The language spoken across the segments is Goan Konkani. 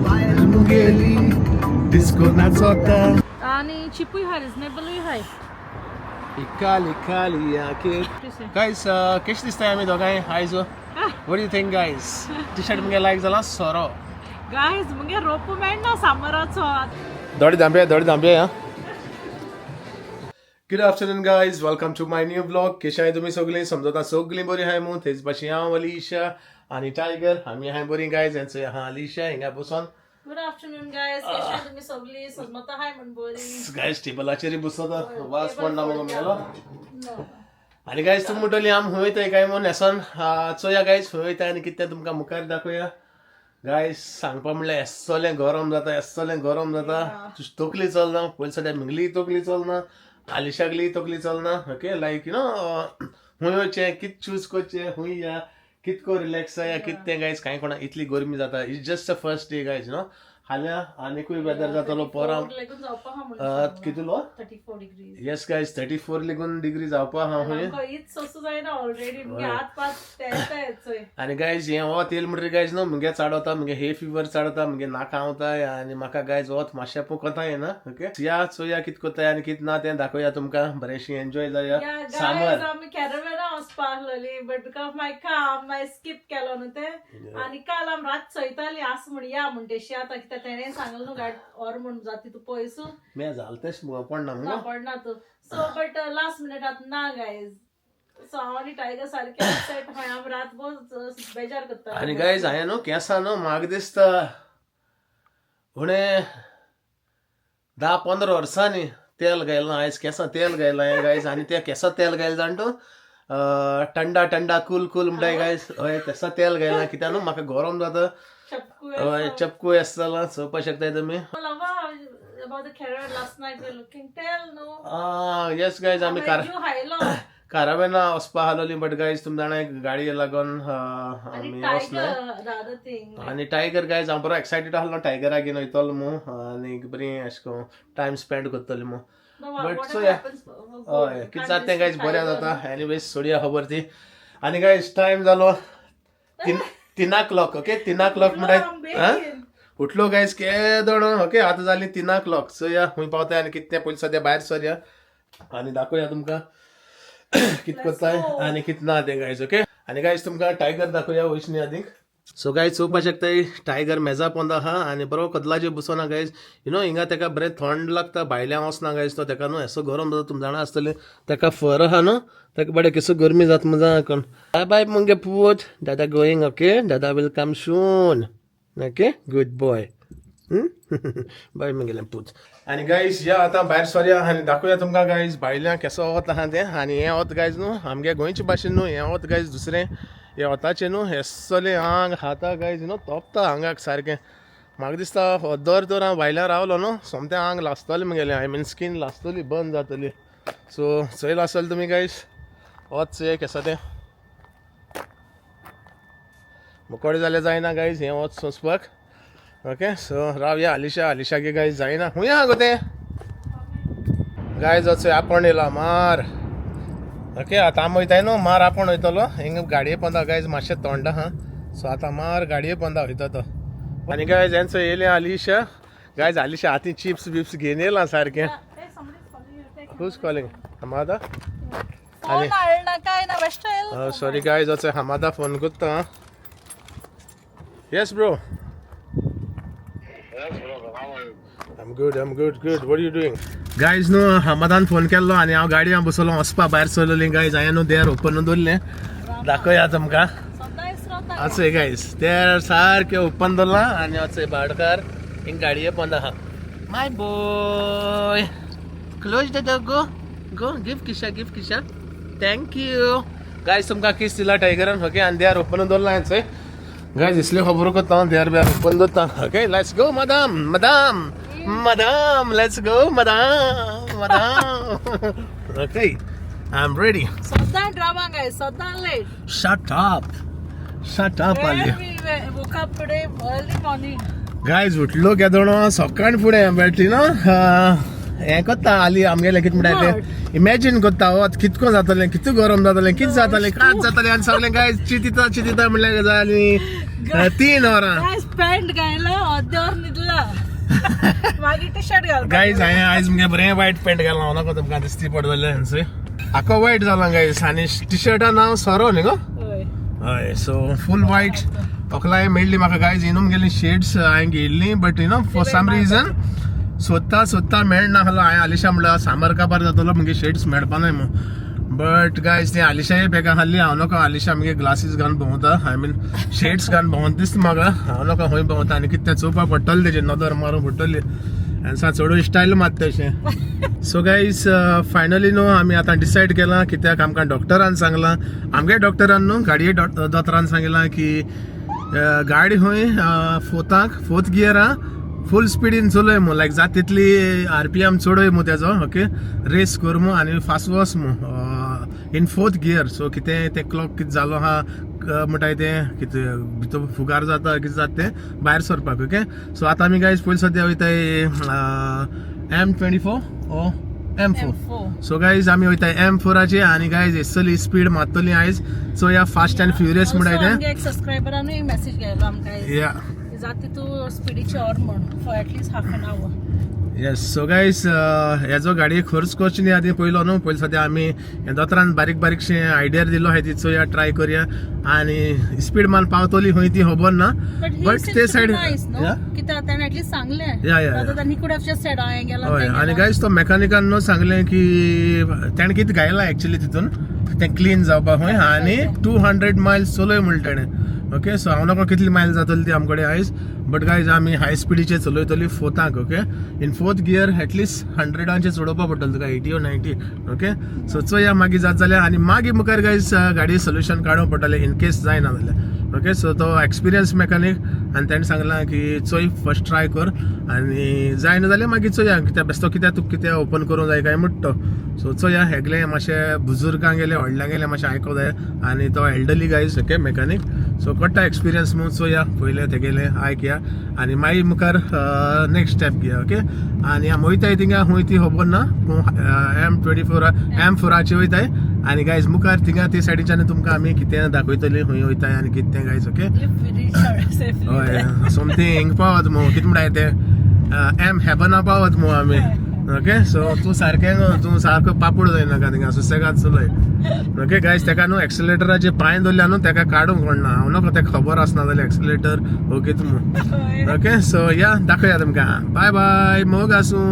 बायल मुगेली डिस्को नाचोता. आणि चिपूय हाय, रिजनेबलूय हाय. इकाली खाली आके. गायज, कशें दिसताय आमी दोगांय आयज? What you think, guys? T shirt मुगे लायक जाला सोरो. गायज, मुगे रोपू मेळना सामराचो. दोडी धांपया, दोडी धांपया. हा, good afternoon guys, welcome to my new vlog. कशें आहाय तुमी सगळीं? समजता सगळीं बरीं आहाय मू. तेच भाशेन हांव, अलिशा आनी टायगर, आमी आहाय बरीं. गायज, हेंचो आहा अलिशा हिंगा बसोन. गुड आफ्टरनून गायज, कशें तुमी सगळीं? समजता हाय म्हण बरी. गायज, टेबलाचेर बसता, वास पडना मगो मेलो. आनी गायज, तुमी म्हणटली आम खंय वयताय काय म्हूण न्हेसोन. चोया गायज, खंय वयताय आनी कितें तुमकां मुखार दाखोवया. गायज, सांगपा म्हणल्यार एसलें गरम जाता, एसलें गरम जाता, तुजी तकली चलना. पयलीं सद्या मुगली तकली चलना, आलिशागली तकली चलना. ओके, लायक you know, खंय वचचें, कित चूज करचें, खंय या, कितको रिलॅक्स जाया, कित तें. गायज, कांय कोणा इतली गरमी जाता. It's just a first day, guys, no. फाल्यां आनिकूय वेदर जातलो परां. लागून जावपा आहा म्हण. कितलो? 34 डिग्रीज. येस गायज, 34 लेगून डिग्री जावपा आहा खंय. आमकां हीच सोसूं जायना ऑलरेडी, मुगे हात पात तेळटा चोय. आनी गायज, हें वत येयलें म्हणटकीर गायज न्हू, मुगे चाडवता, मुगे हे फिवर चाडवता, मुगे नाका वताय आनी म्हाका गायज वत मातशें पूण कोता येना. ओके, या चोया कित कोताय आनी कित ना तें दाखोवया तुमकां. बरेंशी एन्जॉय जाया. या गायज. सामर. आमी कॅरवेना वचपा आहलोली, बट because of माय काम मागीर स्कीप केलो न्हू तें. आनी काल आमी रात चोयताली आस म्हण या म्हण तेशी. आतां कित्याक तेणें सांगलें न्हू गाड व्हर म्हण जाती तूं पयसू. मे जालें तेश मुगो, पडना ना. मुगो. पडना तूं. सो बट लास्ट मिनट आतां ना गायज. सो हांव आनी टायगर सारकें अपसेट हय, आमी रातभर बेजार करता. आनी गायज, हांवें न्हू केंसां न्हू, म्हाका दिसता उणें 10-15 वर्सांनी तेल घायलां. आयज केंसां तेल घायलां हांवें गायज. आनी त्या केंसां तेल घायलें जाण तूं, टंडा टंडा कूल कूल म्हणटाय गायज. हय, तेसा तेल घायलां कित्याक न्हू म्हाका गरम जाता. चपकू. हय, चपकू येस जालां, चोवपाक शकताय तुमी. About the caravan last night we were looking, tell no. Yes guys, आमी कार you हायलो. कारावेना वचपा आहलोली, बट गायज, तुमी जाणा, गाडये लागून आनी आमी वचना. Tiger, the other thing. आनी टायगर गायज, हांव बरो एक्सायटेड आहलो टायगराक घेवन वयतलो मू आनी बरी अशें करून टायम स्पेंड करतली मू. But so yeah. हय, कितें जाता तें गायज, बरें जाता. एनिवेज, सोडया खबर ती. आनी गायज, टायम जालो 3 क्लॉक. ओके, 3 क्लॉक म्हणल्यार उठलो गायज केदोण. ओके, आतां जाली 3 क्लॉक. चोया खंय पावताय आनी कितें. पयलीं सद्या भायर सरया आनी दाखोवया तुमकां कित करताय आनी कित ना तें गायज. ओके, आनी गायज, तुमकां टायगर दाखोवया वयच न्ही आदीक. सो गायज, चोवपाक शकताय, टायगर मेजा पोंदा आहा आनी बरो कदलाचेर बसोना. गायज, you know, हिंगा तेका बरें थंड लागता, भायल्यान वचना गायज तो. तेका न्हू येसो गरम जाता, तुमी जाणा आसतलें. तेका फर आहा न्हू, तेका बरें केसो गरमी जाता म्हूण जाणा कोण. बाय बाय मुगे पूत, दादा गोईंग. ओके, दादा will come soon. Okay, good boy, bye मुगेलें पूत. आनी गायज, या आतां भायर सरया आनी दाखोवया तुमकां गायज, भायल्यान केसो वत आहा तें. आनी हें वत गायज न्हू, आमगे गोंयचे भाशेन न्हू हें वत गायज, दुसरें. हे वताचें न्हू हेसलें आंग खाता गायज, न्हू, तोपता आंगाक सारकें. म्हाका दिसता दर तर हांव भायल्यान रावलो न्हू, सोमतें आंग लासतलें मुगेलें, I mean skin लासतली, बंद जातली. सो चोयलां आसतलें तुमी गायज, वत चोय केसो तें. मुकोडे जाल्यार जायना गायज हें वत सोंसपाक. ओके, सो रावया. आलिशा, आलिशागे गायज जायना. खूंय आहा गो तें? गायज, चोय आपोण येयला मार. ओके, आतां आमी वयताय न्हू, मार आपोण वयतलो. हिंगा गाडये पोंदा गायज मातशें तोंड आहा. सो आतां मार गाडये पोंदा वयता तो. आनी गायज, हेंचो येयलें आलिशा. गायज, आलिशा हातीन चिप्स बिप्स घेवन येयलां सारकें. Who's calling? Hamada? Phone हाडना काय ना, बेश्टो येयलो. सॉरी गायज, असो हमादा फोन करता. Yes bro. Yes, brother. How are you? I'm good, I'm good, good. What are you doing? Guys, न्हू हमादान फोन केल्लो आनी हांव गाडयेन बसलो, वचपा भायर सरलोली. गायज, हांवें न्हू देर ओपन दवरलें, दाखोवया तुमकां. सदांच रावता. अशें गायज, देर सारकें ओपन दवरलां आनी अशें भाटकार हिंग गाडये पोंदा आहा. My boy, close the door. Go, go give Kisha, give Kisha. Thank you. Guys, तुमकां किस दिला टायगरान. ओके, आनी देर ओपन दवरलां हांवें. चोय गायज, इसले खबर करता, देर बियार ओपन दवरता. Okay, let's go madam, madam, madam, let's go madam, madam. Okay, I am ready. सदां ड्रामा गायज, सदां late. Shut up, shut up Ali. We woke up today early morning. Guys, उठलो केदोणो सकाळ फुडें, बट you know, हें करता आली आमगेलें, कितें म्हणटा तें. इमॅजीन करता हो आतां कितको जातलें, कितू गरम जातलें, कितें जातलें, कात जातलें. आनी सगळें गायज चिंतिता चिंतिता म्हणल्यार जालीं 3 वरां. गायज, पॅन्ट घायला, अर्द्यावर न्हिदला, मागीर टी शर्ट घाल. गायज, हांवें आयज मुगे बरें वायट पॅन्ट घालां. हांव नाका तुमकां दिसती पडटलें. हेंच आखो वायट जालां गायज. आनी टी शर्टान हांव सोरो न्ही गो. हय. हय, सो फूल वायट तकलाय मेळ्ळी म्हाका गायज. हिनू मुगेली शेड्स हांवें घेयल्ली, but for some reason सोदता सोदता मेळना आहलो. हांवें आलिशा म्हणल्यार सामर काबार जातलो, मुगे शेड्स मेळपा नाय मू. बट गायज, ती आलिशाय बॅगां आहली. हांव नाका, आलिशा मुगे ग्लासीस घालून भोंवता, I mean shades घालून भोंवता दिसता म्हाका. हांव नाका खंय भोंवता आनी कितें तें चोवपाक पडटलें, तेजेर नदर मारूंक पडटली. आनी सा चडूय स्टायल मात तशें. सो गायज, फायनली न्हू आमी आतां डिसायड केलां, कित्याक आमकां डॉक्टरान सांगलां, आमगे डॉक्टरान न्हू, गाडये दोतोरान सांगिलां की गाडी खंय फोर्थाक, फोर्थ गियरा फूल स्पिडीन चलय मू, लायक जाता तितली आरपीएम चडय मू तेजो, ओके, रेस कर मू आनी फास्ट वच मू इन फोर्थ गियर. सो कितें तें क्लॉग कितें जालो आहा म्हणटाय, तें कितें भितर फुगार जाता, कितें जाता तें भायर सरपाक. ओके, सो आतां आमी गायज पयलीं सद्या वयताय M24 ओ M4. M4. So guys, आमी वयताय एम फोराचे आनी गायज हेसली स्पीड मारतली आयज. सो या, फास्ट अँड फ्युरियस म्हणटाय तें. आमगे एक सबस्क्रायबरानूय एक मॅसेज गेलो आमकां आयज. या. जाता तूं स्पिडीचे व्हर म्हण for at least half an hour. Yes, so guys, हेजो गाडये खर्च करचे न्ही आदी पयलो न्हू, पयलीं सद्या आमी हे दोतोरान बारीक बारीकशें आयडिया दिलो आहाय, ती चोया, ट्राय करया आनी स्पीड मान पावतली खंय ती खबर ना. बट बट ते सायड नायस न्हू, कित्याक ताणें एटलीस्ट सांगलें Yeah. Rather than he could have just said हांवें गेला. हय, आनी गायज, तो मेकॅनिकान न्हू सांगलें की तेणें कितें घायलां एक्चुली तितून तें क्लीन जावपाक खंय आनी 200 मायल्स चलय म्हणलें तेणें. ओके, सो हांव नाका कितली मायल जातली ती आमकडे आयज, बट गायज, आमी हाय स्पिडीचेर चलयतली फोर्थाक. Okay, in fourth gear at least हंड्रेडांचेर चलोवपा पडटलें तुका, 80 or 90. Okay, so चोया मागीर जात जाल्यार आनी मागीर मुखार गायज गाडये सोल्युशन काडूंक पडटलें इन केस जायना जाल्यार. ओके, सो तो एक्सपिरियन्स मेकॅनीक आनी तेणें सांगलां की चोय, फर्स्ट ट्राय कर आनी जायना जाल्यार मागीर चोया, कित्याक बेश्टो कित्याक तुका कितें ओपन करूंक जाय काय म्हणटा तो. सो चोया, हेगले मातशें बुजुर्गांगेले, व्हडल्यांगेले मातशें आयको जाय आनी तो elderly guys, okay, mechanic, so कळटा एक्सपिरियन्स म्हणून. चोया, पयलें तेगेलें आयकया आनी मागीर मुखार नेक्स्ट स्टेप घेया. ओके, आनी आमी वयताय थिंगा खंय ती खबर ना, पूण M24, एम फोराचेर वयताय. आनी गायज, मुखार थिंगा ते सायडीच्यान तुमकां आमी कितें दाखयतली, खंय वयताय आनी कितें तें guys. Okay. If we reach our safely. हय, सोमतें हिंग पावत मू, कितें म्हणटाय तें, एम हेबना पावत मू आमी. ओके, सो तूं सारकें न्हू, तूं सारको पापूड जायनाका, थिंगा सुसेगाद चलय. ओके गायज, तेका न्हू एक्सिलेटराचे पांय दवरल्या न्हू, तेका काडूंक कोण ना. हांव नाका तेका खबर आसना जाल्यार एक्सिलेटर ओके तूं. ओके, सो या, दाखया तुमकां. बाय बाय, मोग आसूं.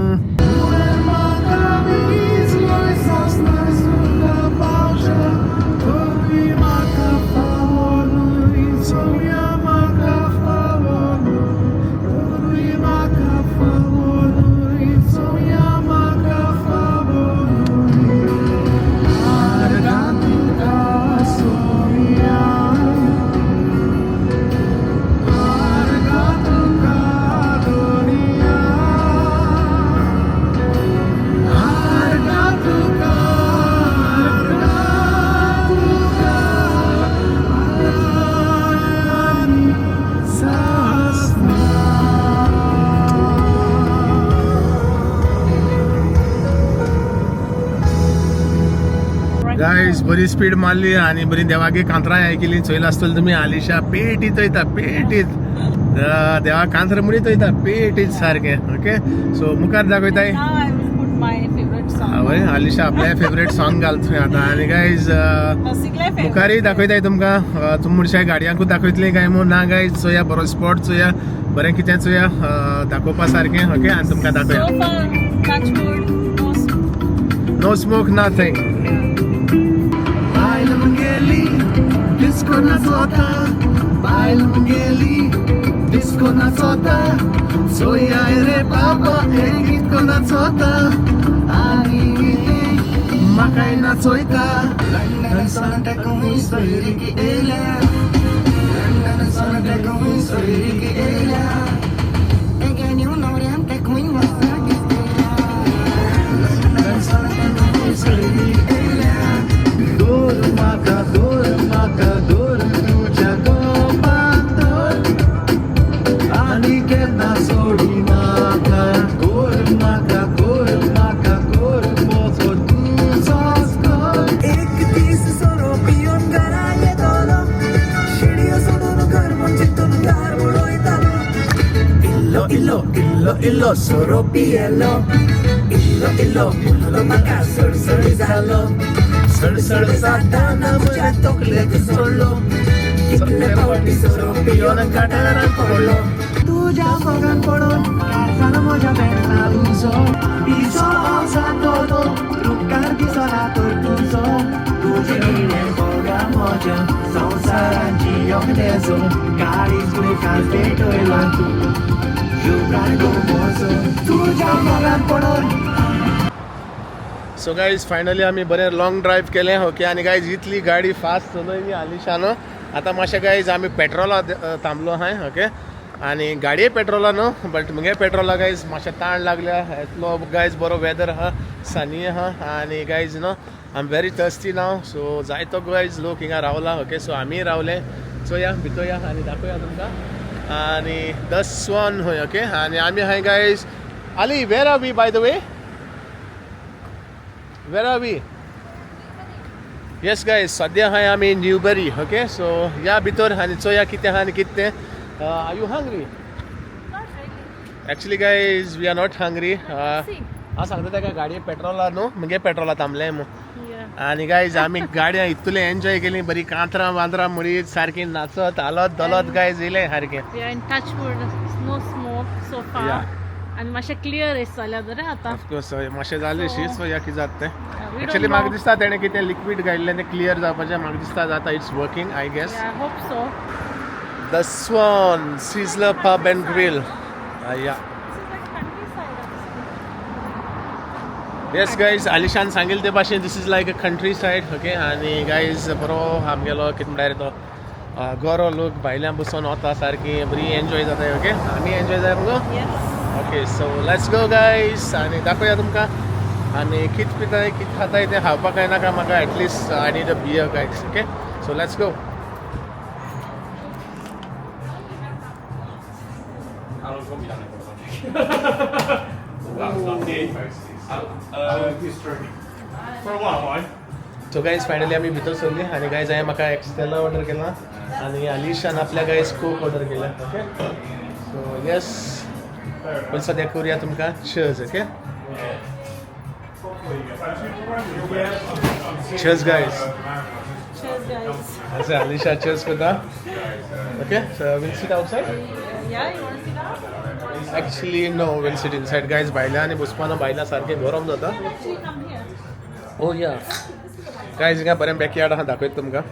गायज, बरी स्पीड मारली आनी बरी देवागे कांतरां आयकली. चोयला आसतली तुमी, आलिशा पेटीत वयता, पेटीत देवा कांतरा म्हणीत वयता, पेटीत सारकें. ओके, सो मुखार दाखयताय. Now I will put my favorite song. हय, आलिशा आपल्या फेवरेट सॉंग घालता थंय आतां. आनी गायज, सगळे favorite. मुखारय दाखयताय तुमकां. तुमी म्हणशाय गाडयांकूच दाखयतली काय म्हूण. ना गायज, चोया, बरो स्पॉट चोया, बरें कितें चोया दाखोवपा सारकें. ओके, आनी तुमकां दाखोवया. So far, touch wood, no smoke. No smoke, nothing. बायल मुगेली डिस्को नाचोता, बायल मुगेली डिस्को नाचोता, चोयाय रे बाबा कितको नाचोता आनी म्हाकाय नाचोयता. लंडन सोनटक सोयरीक येयल्या, लंडन सोनटक सोयरीक येयल्या, तेगे न्यू नवऱ्यान तेकूय वचपाक लंडन सोनटक सोयरीक येयल्या. दोर म्हाका, दोर म्हाका, दोर तुज्या गोपान दोर आनी केन्ना सोडी नाका. कोर म्हाका, कोर म्हाका, कोर म्हजो तूं. इल्लो इल्लो इल्लो सोरो पियेलो, इल्लो इल्लो उरलो म्हाका सळसळ जालो, सळसळ जाताना म्हज्या तकलेक सोडलो, कितले फावटी सोरो पियोन गटारान पडलो. तुज्या मोगान पडोन काळजान म्हज्या पेटला उजो, पिसो हांव जातलो रुपकार दिसना तर तुजो, तुजे विणे मोगा म्हज्या संवसारान जियोंक नेजो, काळीज मुखार पेटयला तूं जीव प्राण गो म्हजो, तुज्या मोगान पडोन. सो गायज फायनली आमी बरें लॉंग ड्रायव्ह केलें, ओके. आनी गायज इतली गाडी फास्ट चलयली आलिशान. आतां मातशें गायज आमी पेट्रोला थांबलो आहाय, ओके. आनी गाडये पेट्रोला न्हू बट मुगे पेट्रोला गायज मातशें ताण लागल्या. इतलो गायज बरो वेदर आहा, सनी आहा. आनी guys no I am very thirsty now. So जायतो गायज लोक हिंगा रावला, ओके. सो आमीय रावले. चोया भितर या आनी दाखोवया तुमकां. आनी the swan हय, ओके. आनी आमी हाय guys. Ali, where are we by the way? Where are we? Yes guys, सद्या हाय आमी न्यूबरी, ओके. सो या भितर आनी चोया कितें आहा आनी कितें तें. Are you hungry? Not really. Actually guys, we are not hungry. See. हांव सांगता ताका गाडये पेट्रोला न्हू मुगे पेट्रोला थांबलें मू. Yeah. आनी गायज आमी गाडयां इतले एन्जॉय केली, बरी कांतरां वांतरां म्हणीत सारकी नाचत हालत दलत गायज येयलें सारकें. We are in touch wood, no smoke so far. Yeah. आनी मातशें क्लियर दिसता जाल्यार बरें आतां. ऑफकोर्स मातशें जालें शी. सो या कितें जाता तें. We don't actually म्हाका know. दिसता तेणें कितें लिक्वीड घायिल्लें तें क्लियर जावपाचें म्हाका दिसता जाता. It's working I guess. Yeah, I hope so. The Swan Sizzler Pub and Grill. Yeah. This is like countryside also. Yes guys, आलिशान सांगेल ते भाशेन this is like a countryside, okay. आनी गायज बरो आमगेलो कितें म्हणल्यार तो गोरो लोक भायल्यान बसून वता, सारकी बरी एन्जॉय जाता, ओके. आमी एन्जॉय जाय मुगो. Yes. Okay, so let's go guys आनी दाखोवया तुमकां. आनी कित पिताय कित खाताय तें खावपाक काय नाका म्हाका. At least I need a beer guys, okay. So let's go. How long's got me down there? That's not it. For a while, mine. So guys finally आमी भितर सरली आनी गायज हांवें म्हाका एक्स्टेला ऑर्डर केला आनी आलिशान आपल्या गायज कोक ऑर्डर केला, ओके. सो येस, पण सद्या करूया तुमकां cheers, okay. Cheers guys. Cheers guys. अशें आलिशा चेयर्स करता, okay. So we'll sit outside. Yeah, you want to sit down? Actually no, we'll sit inside guys. भायल्या आनी बसपाना भायल्या सारकें गरम जाता. You can actually come here. Oh yeah guys, हिंगा बरें बॅकयार्ड आहा, दाखयता तुमकां. Oh,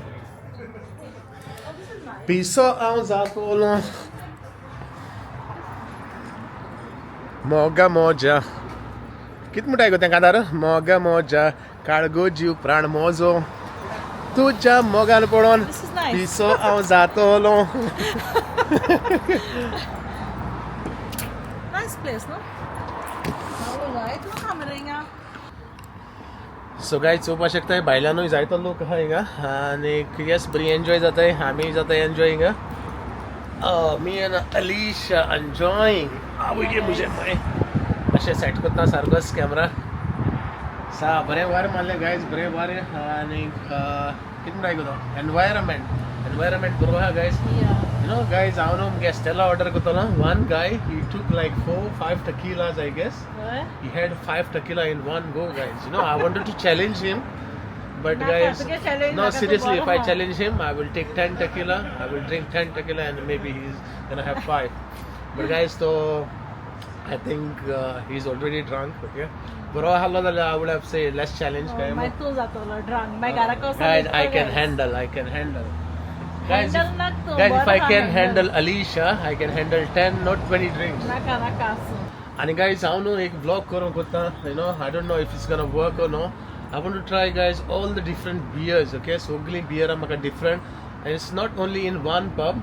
this is nice. पिसो हांव जातलो मोगा मोजा कित म्हणटा गो तें कांतार, मोगा मोजा काळगो जीव प्राण मोजो, तुज्या मोगान पडोन This is nice. पिसो हांव जातलो. Nice place, no? Oh, right. No, I'm ringa. So guys चोवपा शकताय भायल्यानूय जायतो लोक आहा हिंगा. आनी येस बरी एन्जॉय जाताय, आमी जाता एन्जॉय हिंगा. Me and Alisha enjoying. आवय म्हजें माय मातशें सेट करता सारकोच कॅमरा सा. बरें वारें मारलें गायज, बरें वारें. आनी कितें म्हणटा गो तो एनवायरमेंट, एनवायरमेंट बरो आहा guys. Yeah. You know guys, हांव न्हू मुगे स्टेला ऑर्डर करतलो. One guy he took like 4-5 tequilas I guess. What? He had 5 tequila in one go, guys. You know, I wanted to challenge him, but Naka, guys, तुगे challenge no, naka tu seriously, if I boro ha. challenge him, I will take 10 tequila. I will drink 10 tequila, and maybe he's gonna have 5. But guys, so I think he's already drunk. Okay, bro, I would have said let's challenge Oh, him. मागीर तूं जातलो drunk. मागीर घरा कसो Guys, I can handle. I can handle. Guys, Handle ना तूं, guys, if बरो I can handle. Handle Alisha, I can handle 10, not 20 drinks. नाका नाका आसूं. आनी गायज हांव न्हू एक व्लॉग करूंक कोत्ता, you know, I don't know if it's gonna work or no. I want to try guys all the different beers, okay. सगळीं बियरां म्हाका different, and it's not only in one pub.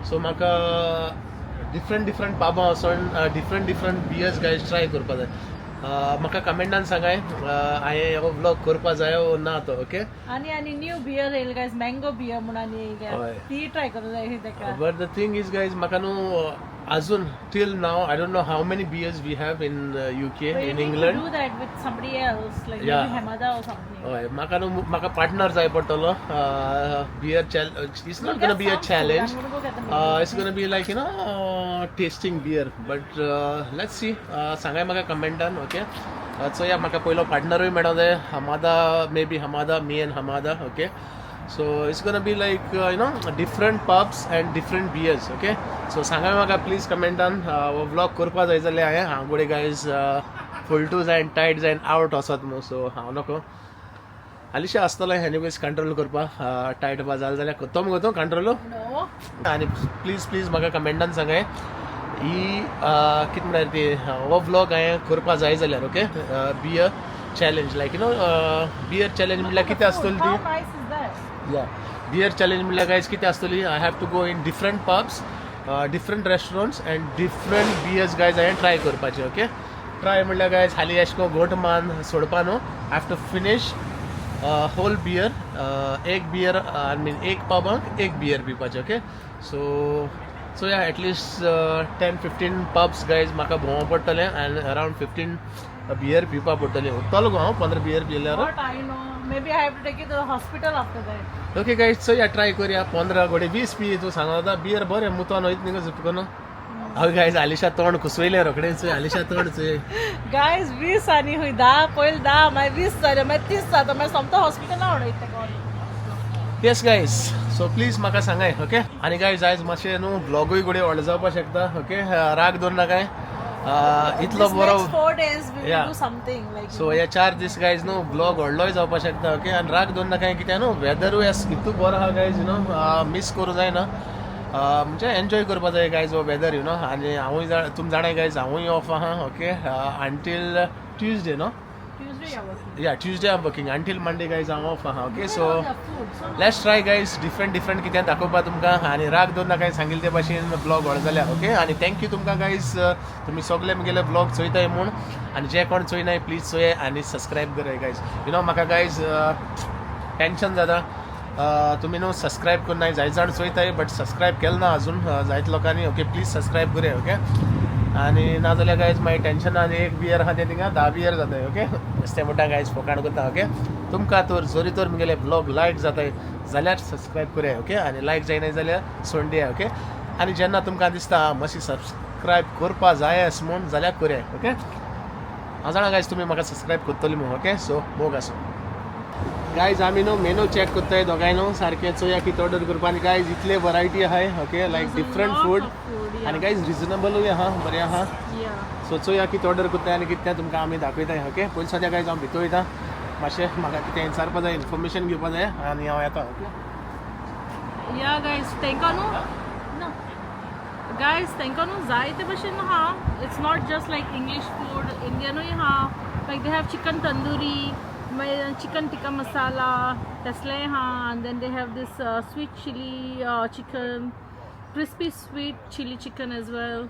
So म्हाका डिफरंट डिफरंट पबां वचोन different different beers guys try करपा जाय. म्हाका कमेंटान सांगाय हांवें हो व्लॉग करपा जाय वो ना तो, ओके. आनी आनी न्यू बियर येयली गायज, मँगो बियर म्हणून आनी येयल्या. हय. ती ट्राय करूं जाय तेका. But the thing is guys, म्हाका न्हू अजून till now I don't know how many beers we have in UK, But you in need to England. do that with somebody else, like Yeah. maybe Hamada or something. हय, म्हाका न्हू म्हाका पार्टनर जाय पडटलो. Beer it's Go not gonna get be a some food. Challenge. I'm gonna go get the menu. It's gonna be like tasting beer, but let's see. सांगाय म्हाका कमेंटान. ओके, चोया, म्हाका पयलो पार्टनरूय मेळोंक जाय. Hamada, maybe Hamada, me and Hamada. Okay, so it's gonna be like different pubs and different beers. Okay, so सांगाय म्हाका प्लीज कमेंटान. हो व्लॉग करपा जाय जाल्यार हांवें हांव घोडे गायज फुल टू जायन टायट जायन आवट वचत न्हू. सो हांव नको आलिशा आसतलो एनिवेज कंट्रोल करपाक. टायट बा जालें जाल्यार करतो मुगो तूं कंट्रोल? No. आनी प्लीज प्लीज म्हाका कमेंटान सांगाय, ही कितें म्हणल्यार ती हो व्लॉग हांवें करपा जाय जाल्यार, okay, beer challenge, like beer challenge म्हणल्यार कितें आसतली How ती. nice is that? या, बियर चॅलेंज म्हणल्यार गायज कितें आसतली, I have to go in different pubs, different restaurants and different beers guys हांवें ट्राय करपाचे. ओके, ट्राय म्हणल्यार गायज हालीं अशें करून घोट मान सोडपा न्हू, I have to finish whole beer. एक बियर, I mean एक पबांक एक beer पिवपाचें. Okay, so yeah, at least 10-15 pubs guys म्हाका भोंवप पडटलें आनी अरावंड 15 बियर पिवपा पडटलें. उरतलो गो हांव 15 बियर पिल्यार? What I know. Maybe I have to take you to the hospital after that. Okay guys, चोया, ट्राय करूया. 15 घोडे 20 पी तूं सांगता आतां. बियर बरें मुतोन वयत न्ही गो झुपकन. हांव गायज आलिशा तोंड कुसवयलें रोखडेंच. आलिशा तोंड चोय. गायज, 20 आनी हुंय 10, पयलीं 10, मागीर 20 जालें, मागीर 30 जाता, मागीर सोमतो हॉस्पिटला उडयता तेका. येस गायज, सो प्लीज म्हाका सांगाय. ओके, आनी गायज आयज मातशें न्हू ब्लॉगूय घोडये व्हडलो जावपाक शकता. ओके, राग दवर नाकाय. इतलो This बरो next 4 days we will Yeah. do something like so हे 4 दीस गायज न्हू ब्लॉग व्हडलोय जावपाक शकता. ओके, आनी राग दवर नाकाय, कित्याक न्हू वेदरूय इतू बरो आहा गायज, मिस करूं जायना. म्हणजे एन्जॉय करपा जाय गायज हो वेदर you know. आनी हांवूय तुमी जाणाय गायज, हांवूय ऑफ आहा, ओके, अंटील ट्युजडे न्हू. Tuesday you are working. Yeah, Tuesday I'm working. Until Monday guys हांव ऑफ आहा. Okay, so All the food. So let's try guys, different different कितें दाखोवपा तुमकां. आनी राग दवर नाकाय सांगिल्ले ते भाशेन ब्लॉग व्हड जाल्यार. ओके, आनी thank you तुमकां गायज, तुमी सगळे म्हगेले ब्लॉग चोयताय म्हूण. आनी जे कोण चोयनाय प्लीज चोय आनी सबस्क्रायब कराय गायज. You know म्हाका गायज टेंशन जाता, तुमी न्हू सबस्क्रायब करनाय. जायत जाण चोयताय बट सबस्क्रायब केलें ना अजून जायत लोकांनी. ओके, प्लीज सबस्क्रायब कराय. ओके, आनी नाजाल्यार गायज मागीर टेंशन. आनी एक बियर आहा तें थिंगा 10 बियर जाताय. ओके, बेश्टें म्हणटा गायज, फोकाण करता. ओके, तुमकां तर जरी तर म्हगेले ब्लॉग लायक जाताय जाल्यार सबस्क्रायब कराय. ओके, आनी लायक जायना जाल्यार सोडून दिया. ओके, आनी जेन्ना तुमकां दिसता मातशी सबस्क्रायब करपा जाय अशें म्हूण जाल्यार कराय. ओके, हांव जाणा गायज तुमी म्हाका सबस्क्रायब करतली म्हूण. ओके, सो मोग आसूं गायज. आमी न्हू मेनू चॅक करताय दोगांय न्हू सारकें, चोया कितें ऑर्डर करपा. आनी गायज इतले वरायटी आहाय, okay, like There's a different lot food of food, yeah. आनी गायज रिजनेबलूय आहा, बरें आहा. सो चोया कितें ऑर्डर करताय आनी कितें तें तुमकां आमी दाखयताय. ओके, पयलीं सद्या गायज हांव भितर वयता, मातशें म्हाका कितें विचारपा जाय, इन्फॉर्मेशन घेवपा जाय आनी हांव येता. ओके. या गायज, तांकां न्हू ना गायज, तांकां न्हू जायते भशेन आहा. It's not just like English food, इंडियनूय आहा. Like they have chicken tandoori, मागीर चिकन टिक्का मसाला तसलेंय आहा. And then they have this sweet chilli chicken, crispy sweet chilli chicken as well.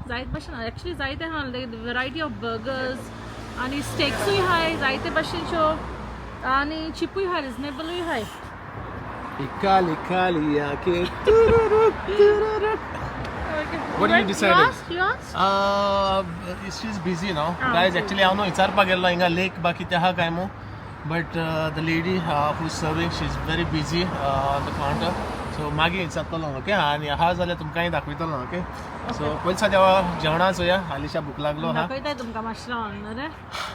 जायते भशेन, एक्चुली जायते आहा, लायक वरायटी ऑफ बर्गर्स आनी स्टेक्सूय आहाय जायते भशेनच्यो आनी चिपूय आहा, रिजनेबलूय आहाय. काली काली आंखें तुरुरुक, तुरुरुक. What you decided? You asked? You asked? She's busy now. Ah, Guys, okay. actually हांव न्हू विचारपाक गेल्लो हिंगा लेक बा कितें आहा काय म्हूण, but the lady who serving, she is very busy on the counter, so मागीर विचारतलो. ओके, आनी आहा जाल्यार तुमकांय दाखयतलो. ओके, सो पयलीं सद्या जेवणा चोया. आलिशा भूक लागलो आहा. दाखयताय तुमकां मातशें रावन रे.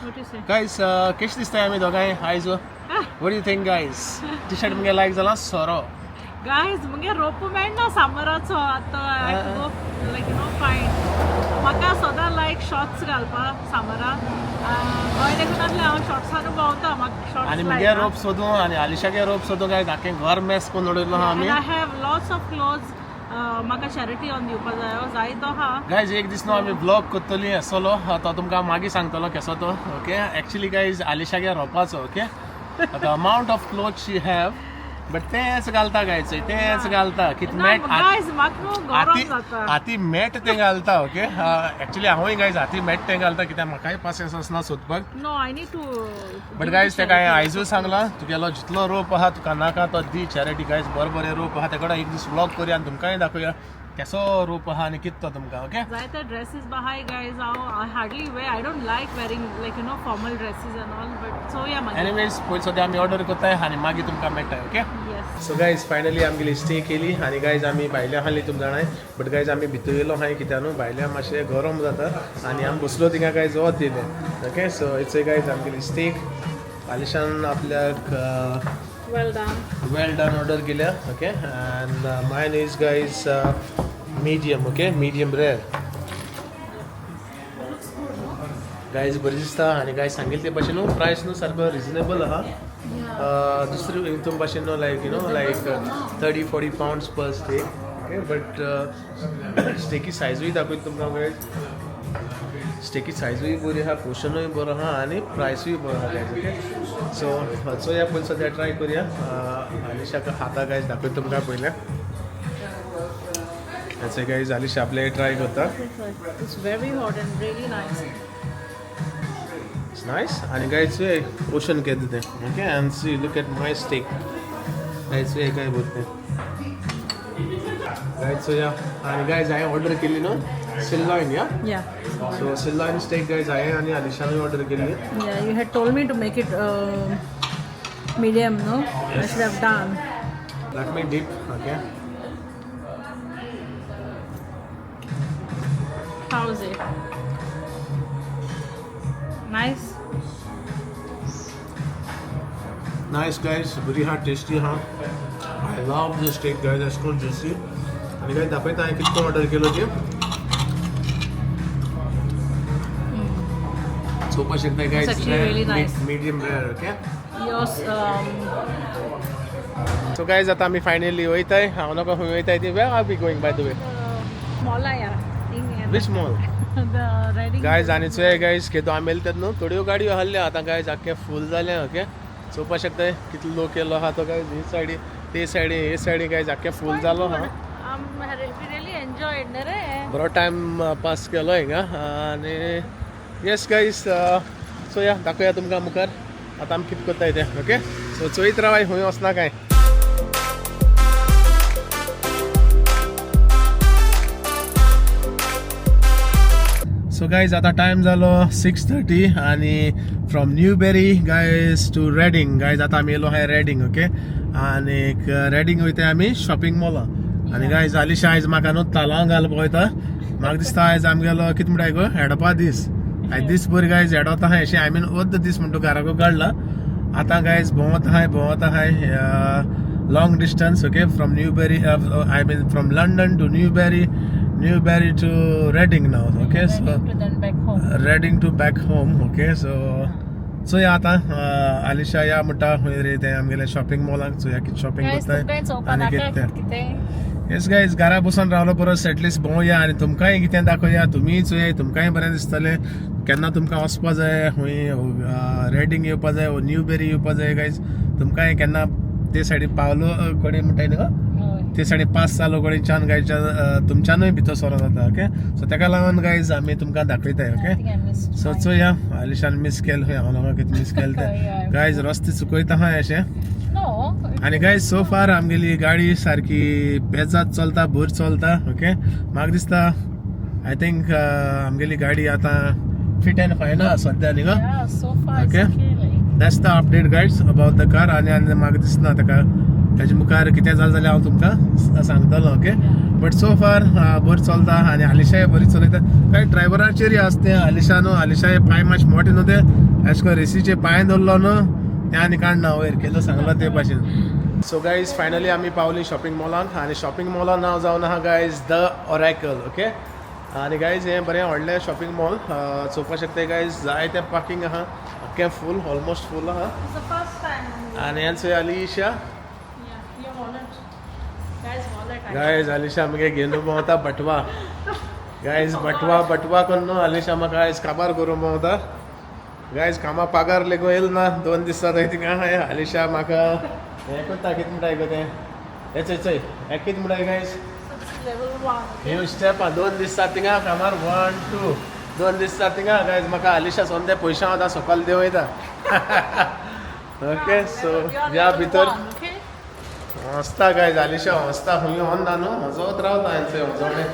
What you say? Guys, कशें दिसताय आमी दोगांय आयज? What you think guys? T shirt मुगे लायक जाला सोरो. गायज, मुगे रोप मेळना समराचो आतां. I go like find. म्हाका सदां लायक शॉर्ट्स घालपाक समराक. गोंय देखून आसलें हांव शॉर्ट्सानू भोंवता. म्हाका आनी शॉर्ट्स मुगे लायक. रोप सोदूं आनी आलिशागे रोप सोदूं गायज, आख्खें घर मेस करून उडयलो आहा आमी. I have lots of clothes. म्हाका चॅरिटी ऑन दिवपा जायो, जायतो आहा. गायज, एक दीस न्हू आमी ब्लॉग करतली असलो, तो तुमकां मागीर सांगतलो केसो तो. ओके, एक्चुली गायज आलिशागे रोपाचो, okay, the amount of cloth she have, but तेंच घालता गायज, तेंच घालता कित ना मॅट गायज, म्हाका न्हू गरम हाती जाता. हाती मॅट तें घालता. ओके, एक्चुली हांवूय गायज हाती मॅट तें घालता, कित्याक म्हाकाय पासियेंस आसना सोदपाक. No, I need to but guys, तेका हांवें आयजूय सांगलां, तुगेलो जितलो रोप आहा तुका नाका तो दी चॅरिटी. गायज, बरे बरे रोप आहा तेका. एक दीस व्लॉग करूया आनी तुमकांय दाखोवया. केसो रूप आहा आनी कितें तो तुमकां, ओके? जायते ड्रेसीस बाहाय गायज. हांव I hardly wear, I don't like wearing like formal dresses and all, but चोया मागीर. एनिवेज, पयलीं सद्या आमी ऑर्डर करताय आनी मागीर तुमकां मेळटाय, ओके? येस. सो गायज, फायनली आमगेली स्टे केली आनी गायज आमी भायल्या आहली तुमकां जाणाय, बट गायज आमी भितर येयलो आहाय कित्या न्हू भायल्या मातशें गरम जाता आनी आमी बसलो थिंगा गायज वत येयलें, ओके? सो it's guys आमगेली स्टेक. आलिशान आपल्याक वेल डन. वेल डन ऑर्डर केल्या, okay? And mine is, guys, medium, okay? Medium rare. Guys, बरी दिसता आनी गायज सांगिल्ले ते भाशेन न्हू प्रायस न्हू सारको रिजनेबल आहा. दुसरी हितून भाशेन न्हू, like like 30-40 pounds per steak, okay? But स्टेकी सायजूय दाखयता तुमकां गायज. स्टेकी सायजूय बरी आहा, पोर्शनूय बरो आहा आनी प्रायसूय बरो आहा गायज, ओके? सो चोया, पयलीं सद्या ट्राय करुया. आलिशाक खाता गायज, दाखयता तुमकां पयलें. हेचे गायज आलिशा आपले ट्राय करता. It's very hot and really nice. It's nice. आणि गाईज पोर्शन केलं ते, okay? And see, look at my steak, guys. हे काय बोलते गाईज. सो या, आणि गाईज हांवें ऑर्डर केली न्हू सिल्लॉइन या. या. सो सिल्लॉइन स्टेक गाईज हांवें आनी आलिशानूय ऑर्डर केली. Yeah, you had told me to make it medium, no? I should have done. Let me dip, okay? How is it? Nice. Nice guys, बरी हा, टेस्टी हा. I love the steak, guys, अशें करून जुसी. आनी गायज दाखयता हांवें कितको ऑर्डर केलो ती. चोवपाक शकता guys. It's actually really nice. Medium rare, okay? Yours, so guys, आता आमी फायनली वयताय. हांव नाका खंय वयताय ती. Where are we going, by the way? Mall, yeah. Which mall? The riding. Guys, आनी चोय गायज, केदो आमी येयले तेन्ना न्हू थोड्यो गाडयो आहल्यो, आतां गायज आख्खें फूल जालें, ओके? चोवपाक शकताय कितलो लोक येयलो आहा तो गायज. ही सायडी, ते सायडी, हे सायडी गायज आख्खें फूल जालो आहा. We really enjoyed, ne re? बरो टायम पास केलो हिंगा. आनी येस गायज, सो या, दाखोवया तुमकां मुखार आतां आमी कितें करताय तें, ओके? सो चोयत रावाय, खंय वचना काय. सो गायज, आतां टायम जालो 6:30 आनी from Newbury, guys, to Reading. Guys, आतां आमी येयलो आहाय रेडींग, ओके? आनीक रेडींग वयताय आमी शॉपिंग मॉलान. आनी गायज आलिशा आयज म्हाका न्हू तालांव घालपाक वयता. म्हाका दिसता आयज आमगेलो कितें म्हणटाय गो, हेडपा दीस आयज. दीस भर गायज हेडोत आहाय अशें. I mean, अर्द दीस म्हणटा घराको काडला. आतां गायज भोंवत आहाय, भोंवत आहाय long distance, okay? From Newbury, I mean, from London to Newbury, Newbury to Reading now, okay? So Reading to then back home. Reading to back home, okay? So so या, आतां आलिशा या म्हणटा खंय रे तें आमगेलें शॉपिंग मॉलाक. चोया कितें शॉपिंग Guys, करताय तुमकांय चोवपा आनी नाका कितें तें. कितें? येस गायज, घरा बसून रावलो परस एटलिस्ट भोंवया आनी तुमकांय कितें दाखोवया. तुमीय चोयाय, तुमकांय बरें दिसतलें. केन्ना तुमकां वचपा जाय खंय, रेडींग येवपा जाय वो न्यूबेरी येवपा जाय गायज, तुमकांय केन्ना ते सायडी पावलो कडेन म्हणटाय न्ही गो, ते सायडी पास जालो कडेनच्यान गायज तुमच्यानूय भितर सरो जाता, ओके? सो तेका लागून गायज आमी तुमकां दाखयताय, I okay? think I missed. So mine. चोया, आलिशान मीस केल खंय, हांव नाका कितें मीस केलें तें. Yeah. गायज रस्ते चुकयता आहा अशें. No. आनी गायज, सो फार आमगेली गाडी सारकी बेजात चलता, भर चलता, ओके? म्हाका दिसता, I think आमगेली गाडी आतां फिट एंड फायन आहा सद्या न्ही गो? Yeah, so far Okay. it's okay. Like, That's the update, guys, about the car. आनी आनी म्हाका दिसना ताका ताजे मुखार कितें जालें जाल्यार हांव तुमकां सांगतलो, ओके? बट सो फार बरी चलता आनी आलिशाय बरी चलयता. कांय ड्रायव्हराचेरय आसा तें. आलिशा न्हू, आलिशाय पांय मातशे मोटे न्हू ते, अशें करून रेसीचे पांय दवरलो न्हू तें आनी काडना वयर, केदो सांगलो ते भाशेन. सो गायज, फायनली आमी पावली शॉपिंग मॉलान आनी शॉपिंग मॉलान नांव जावन आहा गायज the Oracle, okay? आनी गायज हें बरें व्हडलें शॉपिंग मॉल चोवपाक शकता गायज. जायतें पार्किंग आहा, आख्खें फूल, ऑलमोस्ट फूल आहा. It's the first time. आनी हेंच Alisha. Yeah, your wallet. Guys, wallet. I guys, Alisha आमगे घेवन भोंवता बटवा. गायज, बटवा बटवा करून न्हू आलिशा म्हाका आयज काबार करूंक भोंवता. गायज, कामा पागार लेगून येयल ना 2 दीस जाता थिंगा. आलिशा म्हाका हें करता. कितें म्हणटाय गो तें? हें चोय चोय, हें कितें म्हणटाय guys? Level 1. Okay? हे स्टेप 2 दीस जाता थिंगा कामार. वन टू, 2 दीस जाता थिंगा. गायज, म्हाका आलिशा सोंदे पयशे वता सकयल देंवयता, ओके? सो You're या level भितर. 1, okay? हंसता गायज, आलिशा हंसता खंय वना न्हू, हंसत रावता हेंचे हंसोणे.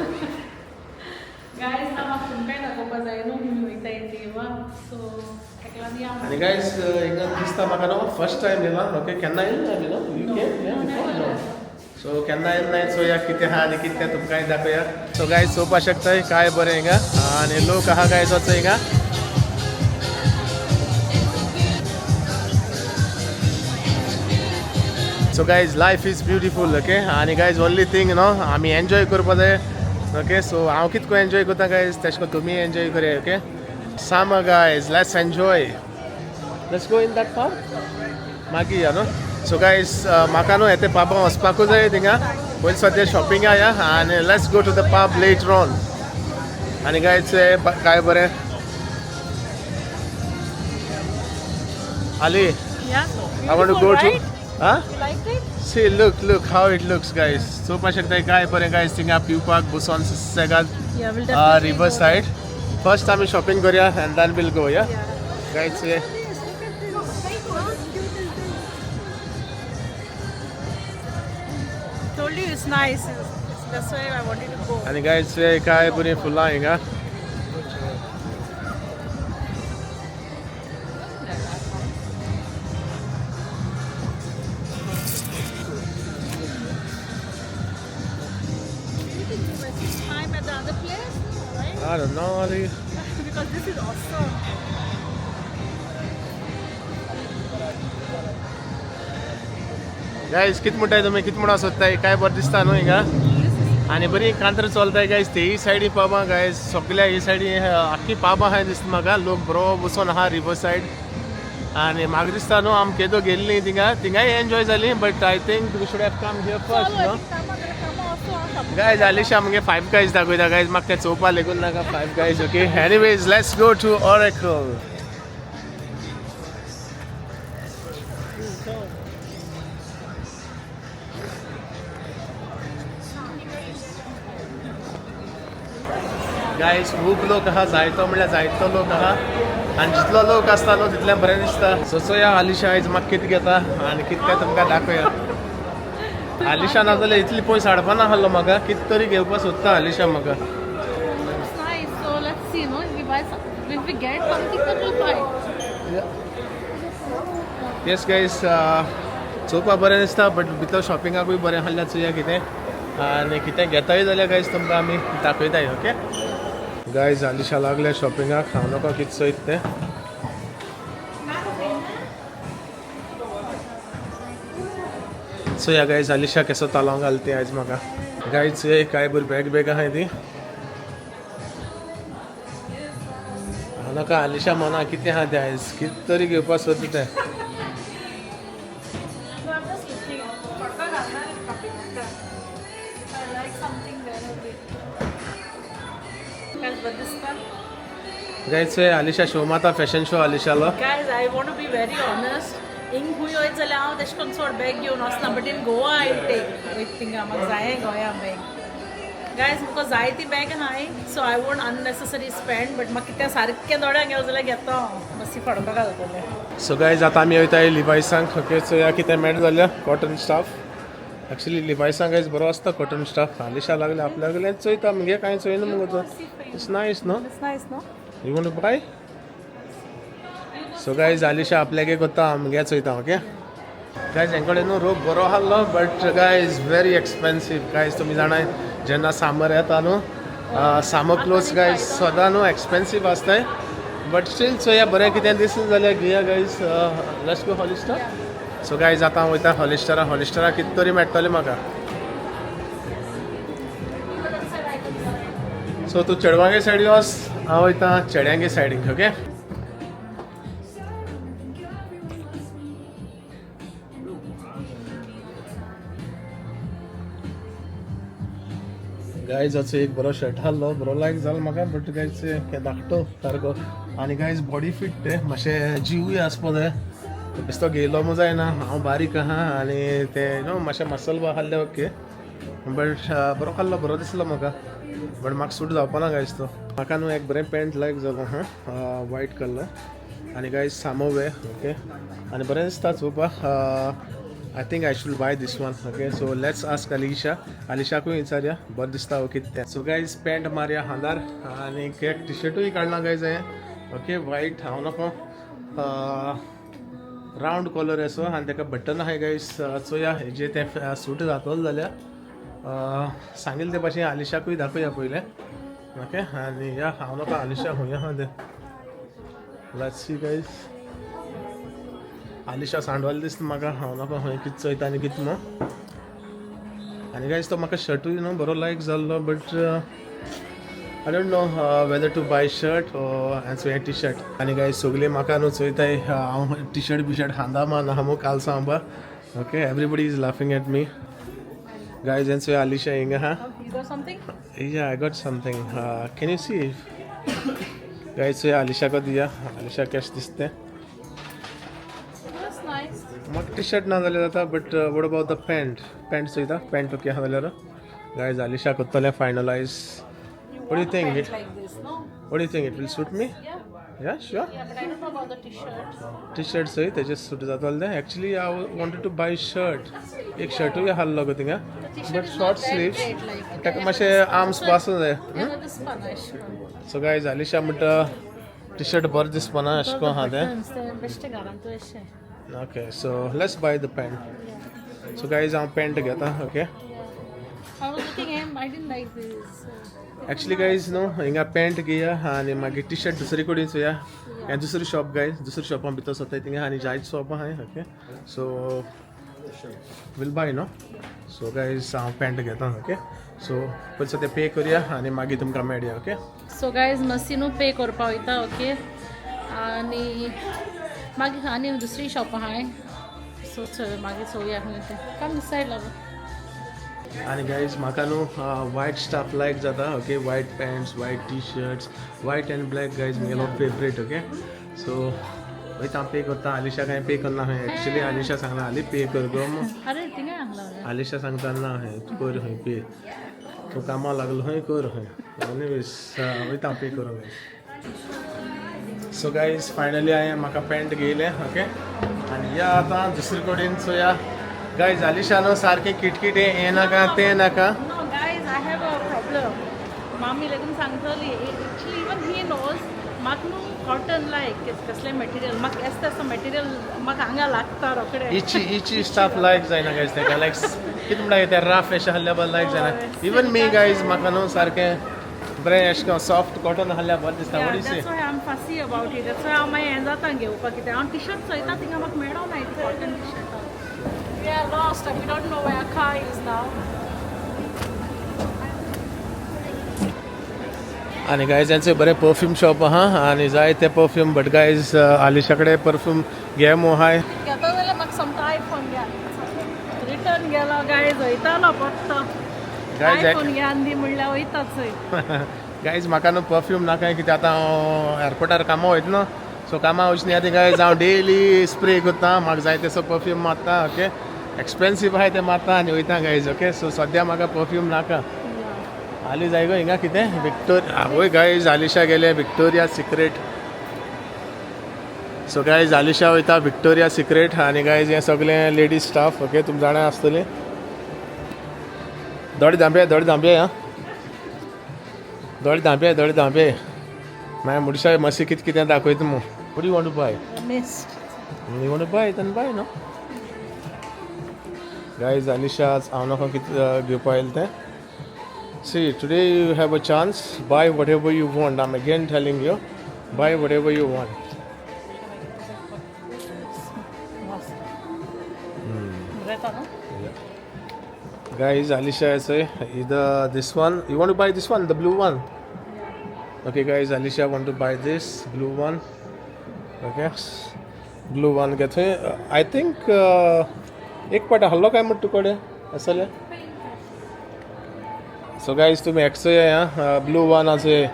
गायज, हांव म्हाका तुमकांय दाखोवपा जाय न्हू खंय वयताय ती वा, सो ताका लागून या. आनी गायज, हिंगा दिसता म्हाका न्हू फर्स्ट टायम येयला. ओके, केन्ना येयला आमी न्हू युके, सो केन्ना येयला नाय. चोया कितें आहा आनी कितें तें तुमकांय दाखोवया. सो गायज, चोवपा शकताय काय बरें हिंगा आनी लोक आहा गायज वचो हिंगा. So guys, life is beautiful, okay. आनी गायज, ओनली थिंग न्हू आमी एन्जॉय करपा जाय, ओके. सो हांव कितको एन्जॉय करता गायज, तेश करून तुमी एन्जॉय करया, okay. Summer guys, let's enjoy, let's go in that park मागीर या न्हू. सो गायज, म्हाका न्हू येते पाबां वचपाकूच जाय थिंगा. पयलीं सद्या शॉपिंग या आनी let's go to the pub later on. आनी गायज, काय बरें आली. Yeah. I want to go to, हा. You like it? See, look, look how it looks, guys. चोवपा शकता काय बरें गायज, थिंगा पिवपाक बसोन सुसेगाद. Yeah, we'll definitely river go. Side. First आमी शॉपिंग करूया and then we'll go, yeah. Yeah. Guys. Yes, look at this. How cute is this? Told you it's nice. That's why I wanted to go. आनी गायज, काय बरीं फुलां हिंगा. Do you think we wasted time at the other place? No, right? I don't know, Ali. Because this is awesome. Guys, कित म्हणटाय तुमी, कित म्हणून सोदताय? काय बरें दिसता न्हू हिंगा. आनी बरी कांत्र चलताय गायज तेय सायडी पाबां गायज, सगल्या ही सायडी आख्खी पाबां आहाय दिसता म्हाका. लोक बरो बसोन आहा रिवर सायड. आनी म्हाका दिसता न्हू आमी केदो गेल्ली थिंगा, थिंगाय एन्जॉय जाली, but I think we should have come here first न्हू. गायज, आलिशा मुगे फायव गायज दाखयता गायज, म्हाका तें चोवपा लेगून नाका five guys. Okay, anyways, let's go to Oracle. Guys, खूब लोक आहा, जायतो म्हणल्यार जायतो लोक आहा. आनी जितलो लोक आसता न्हू तितलें बरें दिसता. सो चोया आलिशा आयज म्हाका कितें घेता आनी कितें तें तुमकां दाखोवया. आलिशा नाजाल्यार इतली पयस हाडपा नासलो म्हाका, कितें तरी घेवपा सोदता आलिशा म्हाका. It's nice. So let's see, no? If we buy some, if we get something, then we'll buy. Yes guys, चोवपा बरें दिसता, बट भितर शॉपिंगाकूय बरें आहल्यार चोया कितें आनी कितें घेताय जाल्यार गायज तुमकां आमी दाखयताय. ओके गायज, आलिशा लागल्या शॉपिंगाक, हांव नाका कितें चोयत तें. सो या गायज, आलिशा केसो तालोंग घालता ती आयज म्हाका. गायज, काय बरी बॅग बॅग आहाय ती. हांव नाका आलिशा मना कितें आहा तें आयज, कितें तरी घेवपा सोदता तें. No, I'm just looking. पडका घालणार If I like something, then I'll get. Guys, but this one. Guys, Alisha show माता, फॅशन शो आलिशालो. Guys, I want to be very honest. हिंग खूंय वयत जाल्यार हांव तेश कोन्न चड बॅग घेवन वचना, but in Goa I take वयता थिंगा, म्हाका जाय गोंया बॅग. गायज, म्हाका जाय ती बॅग आहाय, so I won't unnecessary spend, but म्हाका कितें सारकें दोळ्यांक गेलो जाल्यार घेता हांव, मातशी फडकां घालतलें. सो गायज, आतां आमी वयताय लिवायसांक. ओके, चोया कितें मेळटा जाल्यार कॉटन स्टाफ. एक्चुली लिवायसांक गायज बरो आसता कॉटन स्टाफ. आलिशा लागले आपल्या लागले चोयता, मुगे कांय चोयना मुगो तो. It's nice न्हू? It's nice न्हू? You want to buy? So guys, Alisha आपल्यागे करता, आमगे चोयता. ओके गायज, हें कडेन न्हू रोप बरो आहलो, but guys, very expensive guys. तुमी जाणाय, जेन्ना सामर येता न्हू, सामर क्लोथ्स गायज सदां न्हू एक्सपेन्सीव आसताय, बट स्टील चोया, बरें कितें दिसलें जाल्यार घेया guys. Let's go Hollister. So guys, आतां हांव वयता हॉलिस्टरा. हॉलिस्टरा कितें तरी मेळटलें म्हाका. सो तूं चेडवांगे सायडीन वच, हांव वयता चेड्यांगे सायडीक. ओके गायज, असो एक बरो शर्ट आहलो, बरो लायक जालो म्हाका, बट गायज धाकटो सारको. आनी गायज, बॉडी फिट ते मातशें जीवूय आसपा जाय, बेश्टो घेयलो मू जायना. हांव बारीक आहा आनी ते न्हू मातशें मसल आहले. ओके, बट बरो खाल्लो, बरो दिसलो म्हाका, बट म्हाका सूट जावपा ना गायज तो. म्हाका न्हू एक बरें पॅन्ट लायक जालो हां, वायट कलर. आनी गायज, सामो वे. ओके, आनी बरें दिसता चोवपाक. I think I should buy this one. Okay, so let's ask Alisha. अलिशाकूय विचारया बरें दिसता कितें तें. सो गायज पॅन्ट मारया खांदार आनी एक टी शर्टूय काडला गायज हांवें. ओके, वायट हांव नको रावंड कॉलर असो आनी ताका बटन आहाय गायज. चोया हेजे तें सूट जातलो जाल्यार सांगील ते भाशेन आलिशाकूय दाखोवया पयलें. ओके, आनी या हांव नाका आलिशा खंय आहा तें. Let's see guys. Alisha सांडवाल दिसता म्हाका. हांव नाका खंय कितें चोयता आनी कितें न्हू. आनी गायज तो म्हाका शर्टूय न्हू बरो लायक जाल्लो, but I don't know whether to buy shirt and so T shirt. आनी गायज सगळीं म्हाका न्हू चोयताय हांव टी शर्ट बी शर्ट खांदा मा ना मू कालसांव बा. Okay, everybody is laughing at me guys. And so Alisha हिंगा आहा. You got something? Yeah, I got something. Can you see? Guys, so Alisha को दिया. Alisha cash दिसते. That's nice. म्हाका टी शर्ट ना जाल्यार जाता, but what about the pant? Pant चोयता, pant okay आहा जाल्यार. गायज आलिशा करतलें finalise. You What do you want a think? pant like this, no? What do you think? It will suit me? Yeah. Yeah, sure. Yeah, but I don't know about the t-shirt. T shirt सही तेजे सूट जातलें तें. Actually I wanted to buy shirt. एक शर्टूय आहलो गो थिंगा, The t-shirt but is short not that sleeves great, like. ताका मातशें आर्म्स पासून जाय. Yeah, this one I should. So guys Alisha म्हणटा टी शर्ट बरें दिसपना अशें करून आहा तें. Buttons, ते बेश्टे घरांत अशें. Okay, so let's buy the pant. So guys हांव पॅन्ट घेता. Okay. I was looking at I didn't like this. Actually guys न्हू हिंगा पॅन्ट घेया आनी मागीर टी शर्ट दुसरे कडेन चोया. हें दुसरें शॉप गायज, दुसऱ्या शॉपां भितर सरताय थिंगा आनी जायत शॉप आहाय. ओके, सो वील बाय न्हू. सो गायज हांव पॅन्ट घेता. ओके, सो पयलीं सद्या पे करया आनी मागीर तुमकां मेळया. ओके. सो गायज मस्तीनू पे करपा वयता. ओके, आनी मागीर आनी दुसरी शॉप आहाय. सो चल मागीर चोवया खंय तें. कम this side लागो. आनी गायज म्हाका न्हू वायट स्टाफ लायक जाता. Okay, white pants, white T shirts, white and black guys म्हगेलो फेवरेट. ओके, सो वयता हांव पे करता. आलिशा कांय पे करना हांवें. एक्चुली आलिशा सांगला आली पे कर गो. अरे थिंगाय हांगला. आलिशा सांगता ना हांवें कर खंय पे, तूं कामाक लागलो खंय कर खंय. एनीवेज वयता हांव पे करूंक गायज. सो गायज फायनली हांवें म्हाका पॅन्ट घेयलें. ओके, आनी या आतां दुसरे कडेन चोया. गायज आलिशा न्हू सारकें किटकिटें हें नाका तें नाका. No guys, I have a problem. मामी लागून सांगतली. एक्चुअली इवन he knows म्हाका न्हू कॉटन लायक कसलें मटेरियल म्हाका येसता तसो मटेरियल म्हाका हांगा लागता रोखडें. इची इची स्टाफ लायक जायना गायज ताका. लायक कितें म्हणटा तें राफ अशें आहल्या बरें लायक जायना. इवन मी गायज म्हाका न्हू सारकें बरें अशें करून सॉफ्ट कॉटन आहल्या बरें दिसता. Yeah, what you say? that's why I'm fussy about it. That's why हांव मागीर हें जाता घेवपाक कितें. हांव टी शर्ट चोयता थिंगा म्हाका मेळोना ती cotton T shirt. We are lost. We don't know where our car is now. आनी गायज यांचे बरें परफ्यूम शॉप आहा आनी जाय ते परफ्यूम, बट गायज आलिशा कडेन परफ्यूम घे मो हाय. घेता जाल्यार म्हाका समतो आयफोन घे. रिटर्न गेलो गायज वयतालो परतो. Guys, iPhone घे आनी दी म्हणल्यार वयता चोय. गायज म्हाका न्हू परफ्यूम नाका कित्याक आतां हांव एअरपोर्टार कामां वयता न्हू. सो कामां वचनी आतां गायज हांव डेली स्प्रे करता. म्हाका जाय तसो परफ्यूम मारता. ओके, एक्सपेन्सीव आहाय तें मारता आनी वयता गायज. ओके, सो सद्या म्हाका परफ्यूम नाका. आली जाय गो हिंगा कितें विक्टोरिया. आवय गायज आलिशा गेले Victoria Secret. So guys Alisha वयता विक्टोरिया सिक्रेट. आनी गायज हें सगळें लेडीज स्टाफ. ओके, तुमी जाणा आसतलीं. दोळे धांपे दोळे धांपे आं, दोळे धांपे दोळे धांपे. मागीर मुडशा मातशें कितें कितें दाखयता मू. What you want to buy? Mist. You want to buy then buy no. Guys Alisha आज हांव नाका कितें घेवपा येयलें तें. See, today you have a chance, buy whatever you want. I'm again telling you, buy whatever you want. बरें न्हू. Guys, Alisha is either this one. You want to buy this one, the blue one? Okay, guys, Alisha want to buy this blue one. Okay, blue one घेते. I think एक पाट हल्लो काय म्हण तुकडे असले. सो गायज तुम्ही एक चोया आं, ब्लू वन आसोय,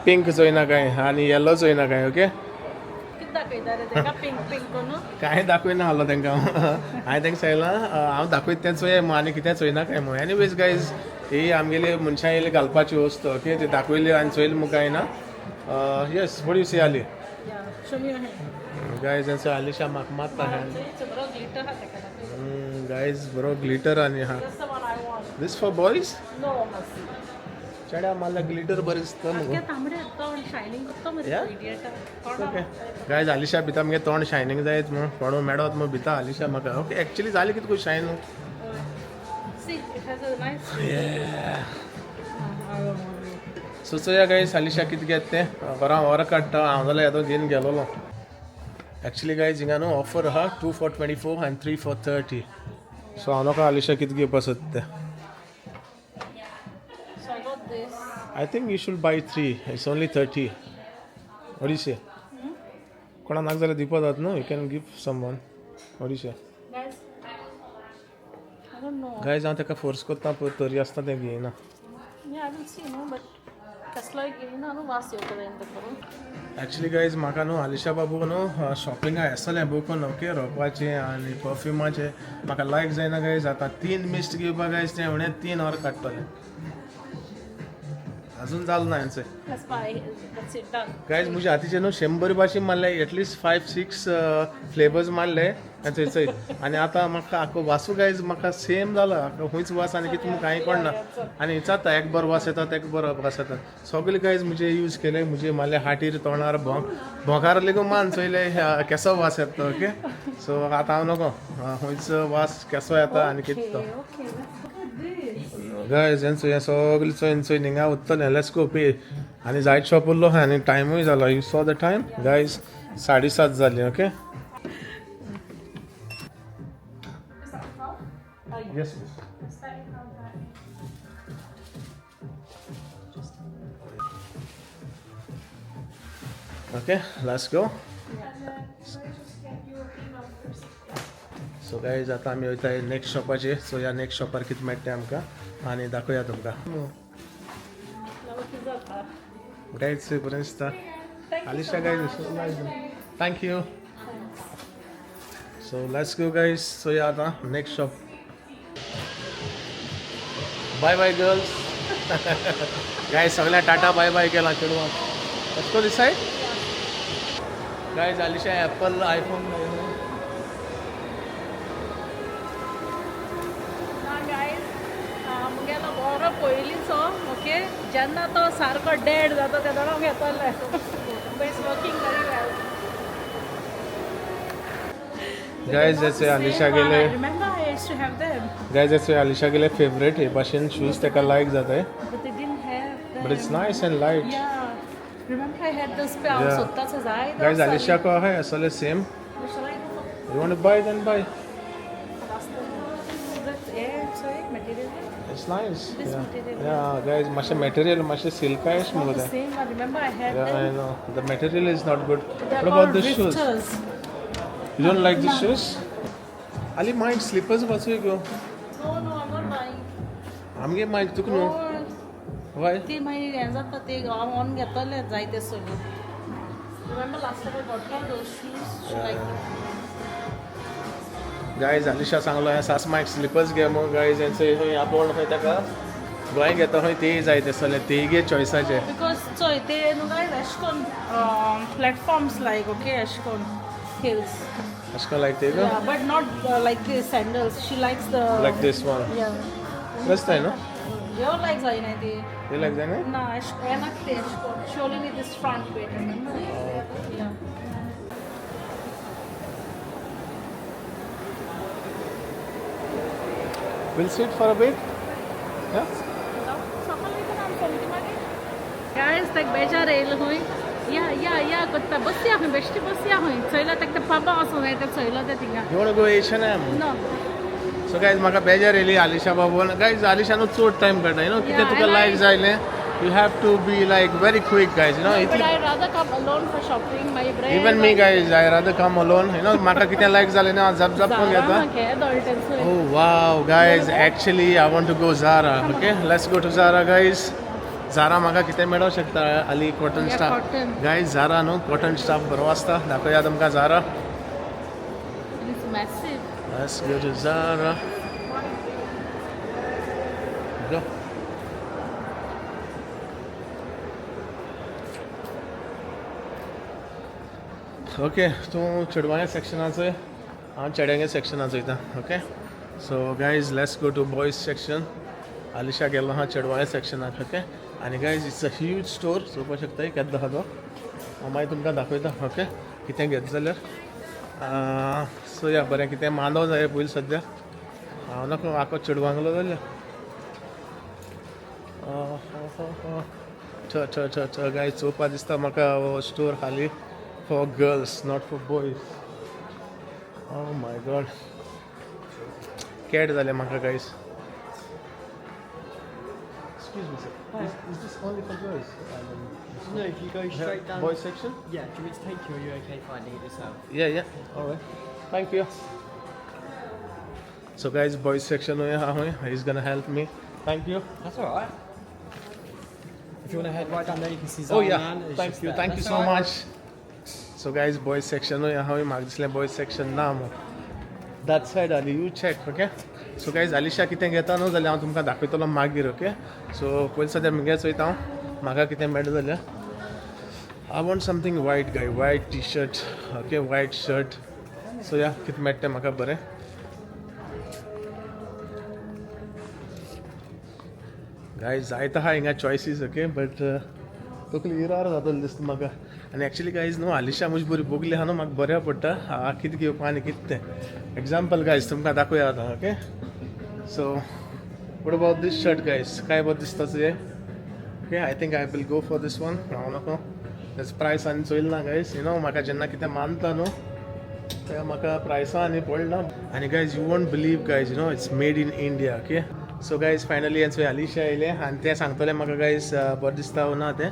पिंक चोयना काय आनी येलो चोयना काय. ओके, कितें दाखयता रे तेका पिंक पिंक न्हू. कांय दाखयना आहलो तांकां. हांवें तांकां सांगलां हांव दाखयता तें चोया मू आनी कितें चोयना काय मू. एनीवेज गायज ही आमगेली मनशां येयली घालपाची वस्तू. ओके, ती दाखयली आनी चोयली मू काय ना. Yes, what you say Ali? Show me your hand. Guys यांचे आलिशा म्हाका मारता हँड. बरो ग्लिटर आहा तेका दाखय. गायज बरो ग्लिटर आनी आहा. That's the one I want. This for boys. No. चेड्या मारल्या ग्लिटर बरें दिसता मगो. तांबडे तोंड शायनिंग करता मरे. Yeah? Idiot. Okay guys, Alisha भिता मगे तोंड शायनींग जायत म्हूण कोणू मेळत म्हूण भिता आलिशा म्हाका. ओके, एक्चुअली जालें कितें shine. See, it has a nice. So चोया गायज आलिशा कितें घेत तें. घरा वर काडटा हांव जाल्यार येदो घेवन गेलोलो. एक्चुअली गायज हिंगा न्हू ऑफर आहा 2 for 24 आनी 3 for 30. सो हांव नाका आलिशा कितें घेवपा सोदता तें. So I got this. I think you should buy 3. It's only 30. What do you say? कोणा नाक जाल्यार दिवपा जाता न्हू, you can give someone. What do you say? Guys, I don't know. Guys हांव ताका फोर्स करता पळय तरी आसतना तें घेयना. Yeah, I will see, no, but कसलोय घेयना न्हू वास येवपा जाय तें करून. एक्चुअली गायज म्हाका न्हू आलिशा बाबू न्हू शॉपिंगा आसतलें बुकून. ओके, रोवपाचें आनी परफ्युमाचें म्हाका लायक जायना गायज. आतां 3 मिस्ट घेवपा गायज तें उणें 3 वर काडटलें. अजून जालें ना हेंचें. Let's buy. That's it, done. Guys म्हज्या हातीचे न्हू 100 भाशेन मारले, एटलिस्ट 5-6 फ्लेवर्स मारले चोय. आनी आतां म्हाका आख्खो वासू गायज म्हाका सेम जाला. आख्खो खूंयच वास आनी कितें म्हूण कांय कळना. आनी विचारता एक बरो वास येता एक बरो वास येता. सगळे गायज म्हजे यूज केले म्हजे मारले हाटीर तोंडार भोंक भोंकार लेगून मान चोयले केसो वास येता. ओके, सो आतां हांव नको खूंयच वास केसो येता आनी कितें तो. Okay, look at this. Guys हेंचो हें सगळें चोयन चोयन हिंगा उत्तलें. Let's go pay. आनी जायत शॉप उरलो आहा आनी टायमूय जालो. You saw the time guys, 7:30 जालीं. Okay, yes. Okay, let's go. So guys आतां आमी वयता नेक्स्ट शॉपाचेर. सो ह्या नेक्स्ट शॉपार कितें मेळटा तें आमकां आनी दाखोवया तुमकां. गायज बरें दिसता Alisha guys. Thank you. So let's go guys. So या आतां next shop. Bye bye girls. Guys सगळ्या टाटा बाय बाय केला चेडवांक. Let's go this side. Guys Alisha Apple iPhone. ना गायज, मुगेलो बरो पयलींचो. ओके, जेन्ना तो सारको डेड जाता तेन्ना हांव घेतलें. But it's working very well. Guys जसे आलिशा गेले. Remember I used to have them. Guys जसे आलिशा गेले फेवरेट हे भाशेन शूज ताका लायक जाताय. But they didn't have them. But it's nice and light. Yeah. Remember I had this pair. Yeah. सोदताच जाय. गायज आलिशाको आहाय असले same. Shall I go for You want to buy then buy. last one? That yeah, sorry, material. It's nice. This Yeah. material. Yeah, guys, मातशें material मातशें सिल्कायश Not मुगो the तें. same one. Remember I had Yeah, I them. know. The material is not good. They're What about called the shoes? rifters. You don't like the shoes? Ali mike slippers वाचूय go. No, no, I'm not buying. आमगे मायक तुका न्हू. Oh, Why? ती मागीर हें जाता ते हांव ऑन घेतले जाय ते सगळे. Remember last time I got her those shoes? She liked them. Guys Alisha सांगलो हें सास मायक स्लिपर्स घे मग गायज. हेंचे खंय आपोवन खंय ताका गोंय घेता खंय तेय जाय ते सगळे तेय चॉयसाचे. Because चोय ते न्हू गायज अशें कोन प्लॅटफॉर्म्स लायक ओके अशें कोन hills. अशें कोन लायक ते गो? Yeah, but not like the sandals. She likes the Like this one. Yeah. Best न्हू? यो लायक जायना ती. हे लायक जायना? ना, हें नाका ते अशें कोन. She only need this front bit, remember? Yeah. We'll sit for a bit. Yeah? Guys, ताका बेजार येयलो खंय. या या या करता बसया खंय, बेश्टी बसया खंय. चोयला ताका ते पापा वचोंक जाय तें चोयलो तें थिंगा. You want to go H&M? No. So guys, म्हाका बेजार येयली आलिशा बाबून. गायज आलिशा न्हू चड टायम काडटा, you know, कितें Yeah, तुका and like जायलें you have to be like very quick guys, you know. But I rather come alone for shopping. My brain. Even me guys, I rather come alone, you know. म्हाका कितें लायक जालें ना हांव झप झप करून घेता. Oh wow guys, actually I want to go Zara. Okay, let's go to Zara guys. Zara म्हाका कितें मेळोंक शकता Ali cotton Yeah, stuff. cotton. Guys Zara न्हू कॉटन स्टाफ बरो आसता. दाखोवया तुमकां Zara. It's massive. Let's go to Zara. Go. Okay, तूं चेडवांगे सेक्शनाचो, हांव चेड्यांगे सेक्शनाचो वयता. Okay, So guys, let's go to boys section. Alisha गेलो हा चेडवां सेक्शनाक. ओके, आनी guys, it's a huge store. चोवपाक शकता केद्दो आहा तो. हांव मागीर तुमकां दाखयता. ओके, कितें घेत जाल्यार. सो या, बरें कितें मांदो जाय पयलीं सद्या. हांव नाका आको चेडवांगलो जाल्यार छ छ छ छ. गायज, चोवपा दिसता म्हाका हो स्टोर खाली for girls, not for boys. Oh my God, cat जालें म्हाका guys. Excuse me, sir. Is this only for girls? I mean, No, if you go straight down. Boys section? Yeah, do you want me to take you or are you okay finding it yourself? Yeah. All right. Thank you. So guys, boys section he's gonna help me. Thank you. That's alright. If you want to head right down there, you can see Oh Zalman. Yeah. It's Thank just you. there. Thank you That's so alright. much. So guys, boys section म्हाका दिसलें boys section ना मू. That side Ali, you check, okay? So guys, Alisha कितें घेता न्हू जाल्यार हांव तुमकां दाखयतलो मागीर. ओके, सो पयलीं सद्या मुगे चोयता हांव म्हाका कितें मेळटा जाल्यार. I want something white, guy, white T-shirt, okay, white shirt. So yeah, कितें मेळटा तें म्हाका बरें. गायज, जायते आहा हिंगा चॉयसीस. ओके, बट तकली इरार जातली दिसता म्हाका. आनी एक्चुली गायज न्हू, आलिशा म्हजी बरी बोगली आहा न्हू, म्हाका बऱ्या पडटा कितें घेवपा आनी कितें तें. एग्जाम्पल गायज तुमकां दाखोवया आतां. Okay, so what about this shirt, guys? काय बरें दिसता तुजें? Okay, I think I will go for this one. हांव नको तेच प्रायस आनी चोयल ना गायज. You know, म्हाका जेन्ना कितें मानता न्हू तें म्हाका प्रायसा आनी पडना. आनी guys, you won't believe, guys, it's made in India. Okay, so guys, finally हें आलिशा येयलें आनी तें सांगतलें म्हाका गायज बरें दिसता ना तें.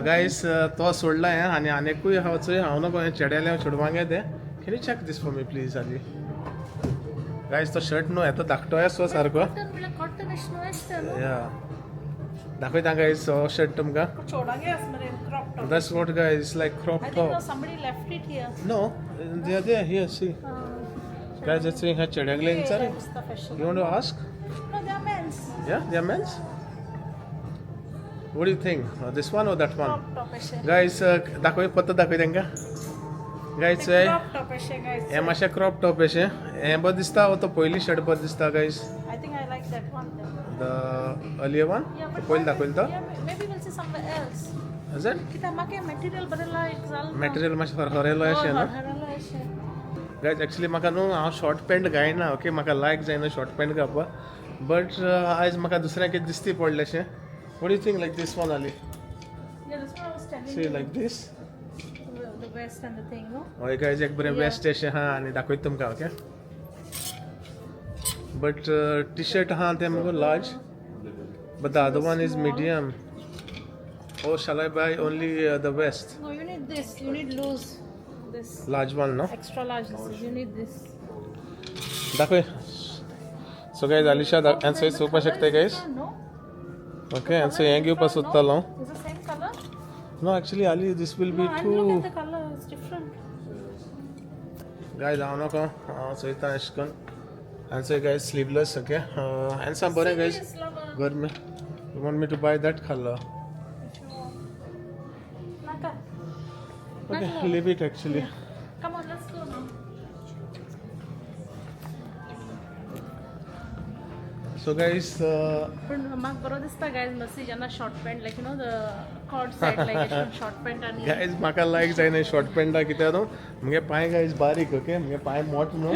गायज, तो सोडला हें आनी आनीकूय आहा चोय. हांव नको हें चेड्यालें चेडवांगे तें. Can you check this for me please, Ali? Guys, तो शर्ट न्हू येतो धाकटो आसो सारको. कॉटन म्हणल्यार कॉटन अशें न्हू आसता न्हू. या, दाखयता गायज हो शर्ट तुमकां. चोडांगे आसा मरे crop top. That's what, guys, it's like crop I think no, top. Somebody left it here. No, they are there. Here, see. Guys, let's see how चेड्यांगले विचार. You want to ask? No, they are men's. Yeah, they are men's. What do you think? This one or that one? Crop top अशें. Guys, दाखय पत्तो दाखय तांकां गायज. क्रॉप टॉप अशें गायज. हे मातशें क्रॉप टॉप अशें हें बरें दिसता वो तो पयलीं शर्ट बरें दिसता guys? I think I like that one then. The earlier one? Yeah, but पयलीं दाखयलो तो. Yeah, maybe we'll see somewhere else. Is it? कित्याक म्हाका मटेरियल बरें लायक जालें ना. मटेरियल मातशें हरहरेलो अशें न्हू. हरहरेलो अशें. गायज, एक्चुली म्हाका न्हू हांव शॉर्ट पॅन्ट घायना. ओके, म्हाका लायक जायना शॉर्ट पॅन्ट घालपाक, बट आयज म्हाका दुसऱ्या कितें दिसती पडलें अशें. What you think, like this one, Ali? Yeah, this one I was telling see you. Like this. The vest and the thing, no? हय गायज, एक बरें वेस्ट अशें आहा आनी दाखयता तुमकां. ओके, but T shirt आहा तें मुगो large, but the other one is medium. Oh, shall I buy only the vest? No, you need this. You need loose. This large one no? Extra large. This is, you need this. दाखय. सो गायज, आलिशा हेंचो चोवपाक शकता गायज. No? Okay, हेंचो हें घेवपाक सोदतालो हांव. Is the same color? No, actually, Ali, this will be No, and look too. At the color. It's different. Guys, हांव नाका, हांव चोयता एशें करून. आनी गायज, स्लीवलेस. ओके, आनी सांग बरें गायज. This lover. गरमी. You want me to buy that colour? If you want. Naka. Okay, leave it actually. Come on, let's go now. So guys, पण म्हाका बरो दिसता गायज मातशी जेन्ना short pant, like the co-ord set, like short pant आनी गायज, म्हाका लायक जायना शॉर्ट पॅन्टा. कित्याक न्हू मुगे पांय गायज बारीक. ओके, मुगे पांय मोटे न्हू.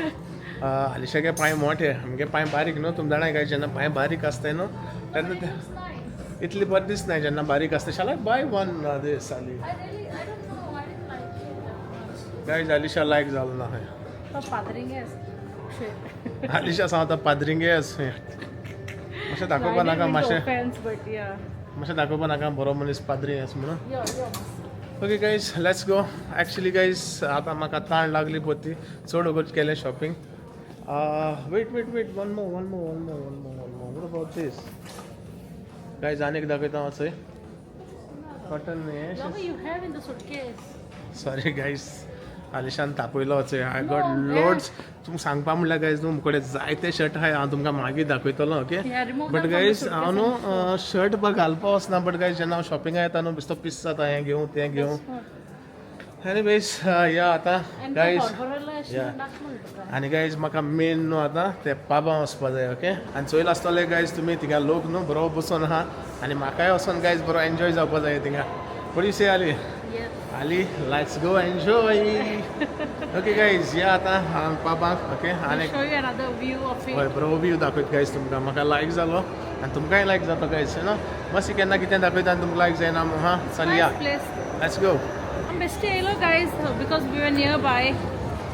आलिशागे पांय मोटे, मुगे पांय बारीक न्हू. तुमी जाणा गायज, जेन्ना पांय बारीक आसताय न्हू तेन्ना ते इतली बरें दिसनाय जेन्ना बारीक आसता. Shall I buy one this, Ali? I really, I don't know, I didn't like it that much. Guys, Alisha लायक जालो ना खंय. तो पादरिंगे आलिशा सांगता पादरिंगे आस. मातशें दाखोवपा नाका मातशें? Offense, but yeah. मातशें दाखोवपा नाका बरो मनीस पाद्री आस म्हणून? Yeah. Okay guys, let's go. Actually guys, आतां म्हाका ताण लागली पोती. चड वगत केलें shopping. Wait, wait, wait, one more, one more, one more, one more, one more. What about this, guys? आनी एक दाखयता हांव चोय. Cotton. Lover, you have in the suitcase. Sorry guys, आलिशान तापयलो चोय. I got No, loads. तुमकां सांगपा म्हणल्यार गायज न्हू मुकोडे जायते शर्ट आहाय. हांव तुमकां मागीर दाखयतलो. Okay. Yeah, remove but them from the guys, suitcase. हांव न्हू शर्ट बा घालपा वचना, बट गायज, जेन्ना हांव शॉपिंगाक येता न्हू, बेश्टो पीस जाता, हें घेवं तें घेवं. That's what. एनीवेज या आतां आनी गायज. हॉर्बराला अशें Yeah. नाक म्हणटा. आनी गायज, म्हाका मेन न्हू आतां ते पाबां वचपा जाय, ओके. आनी चोयला आसतले गायज तुमी, थिंगा लोक न्हू बरो बसोन आहा आनी म्हाकाय वचोन गायज बरो एन्जॉय जावपा जाय थिंगा. What you say, Ali? Yes. Ali, let's go enjoy. Okay guys, या आतां हांग पाबांक, ओके. आनी Show you another view of हय it. बरो व्यू दाखयत गायज तुमकां. म्हाका लायक जालो आनी तुमकांय लायक जातो गायज न्हू. मातशें केन्ना कितें दाखयता आनी तुमकां लायक जायना मू. हां, चल या. Nice place. Let's go. आमी बेश्टे येयलो guys because we were nearby.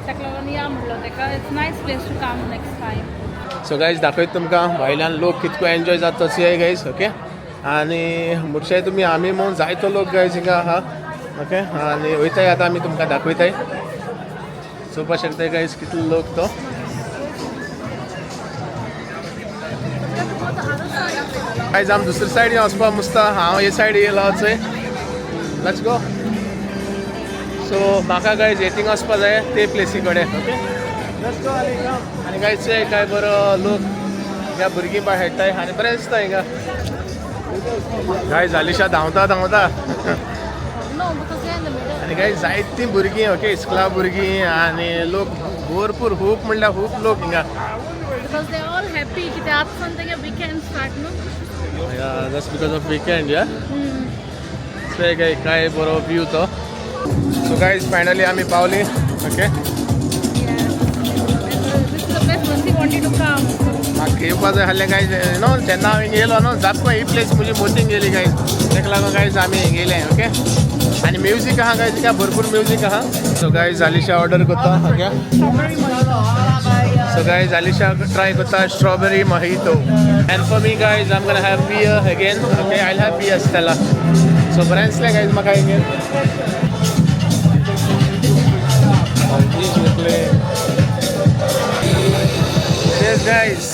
ताका लागून या म्हणलो तेका. It's nice place to come next time. So guys, दाखयत तुमकां भायल्यान लोक कितको एन्जॉय जाता तशी गायज, ओके. आनी मुर्शे तुमी आमी म्हणून जायतो लोक गायज हिंगा आहा, ओके. आनी वयताय आतां आमी तुमकां दाखयताय. चोवपाक शकताय गायज कितलो लोक तो. गायज, आमी दुसरे सायडीन वचपाक मुसता. हांव हे सायड येयला चोय. Let's go. सो म्हाका गायज हे थिंग वचपा जाय ते प्लेसी कडेन, ओके. Let's go. आनी गायज, चोय काय बरो लोक हिंगा, भुरगीं बाय खेळटाय आनी बरें दिसता हिंगा गायज. आलिशा धांवता धांवता. No, because in the middle. आनी गायज, जायतीं भुरगीं, ओके, इस्कुला भुरगीं आनी लोक भरपूर, खूब म्हणल्यार खूब लोक हिंगा. Because they all happy कित्याक आतां सावन तेंगे विकेंड स्टार्ट न्हू. That's because of weekend, yeah. चोय काय काय बरो व्यू तो. सो गायज, फायनली आमी पावली, okay. This is the place Mansi wanted to come. म्हाका येवपा जाय आहलें गायज न्हू. जेन्ना हांव हिंगा येयलो न्हू, जातको ही प्लेस म्हजी मोतीन गेली गायज. ताका लागून गायज आमी हिंगा येयले, ओके. आनी म्युजीक आहा गायज, काय भरपूर म्युजीक आहा. सो गायज, आलिशा ऑर्डर करता, okay. Strawberry mojito. So guys, Alisha try करता strawberry mojito. And for me guys, I'm gonna have beer again. Okay, I'll have beer, Stella. So बरें दिसलें गायज म्हाका हिंगा. Play. Cheers guys.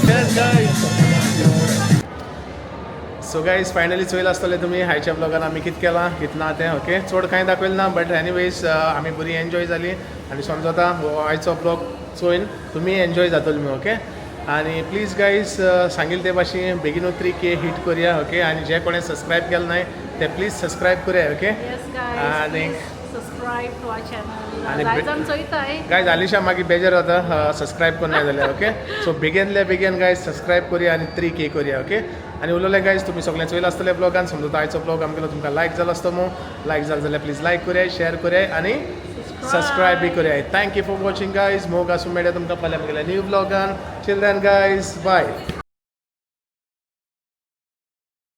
Cheers guys. So guys, finally चोयला आसतलें तुमी आयच्या ब्लॉगान आमी कितें केलां कितें ना तें, ओके. चड कांय दाखयलें ना, बट एनिवेज आमी बरी एन्जॉय जाली आनी समजता हो आयचो ब्लॉग चोयन तुमी एन्जॉय जातली, ओके. आनी प्लीज गायज, सांगील ते भाशेन बेगीनू 3K hit करया, ओके. आनी जे कोणें सबस्क्रायब केलें नाय ते प्लीज सबस्क्रायब करया, okay. Yes guys, please subscribe to our channel. आणि जाय जाण चोयताय. गायज, आलिशा मागीर बेजार जाता सबस्क्रायब करना जाल्यार, ओके. सो बेगीनले बेगीन गायज सबस्क्रायब करया आनी 3K करया, ओके. आनी उलोवलें गायज, तुमी सगळें चोयला आसतलें ब्लॉगान. समजता आयचो ब्लॉग आमगेलो तुमकां लायक जालो आसतो मू. लायक जालो जाल्यार प्लीज लायक करया, शेअर करया आनी सबस्क्रायब बी करया. Thank you for watching guys. मोग आसूं, मेळया तुमकां फाल्यां म्हगेल्या new ब्लॉगान. Till then guys, bye.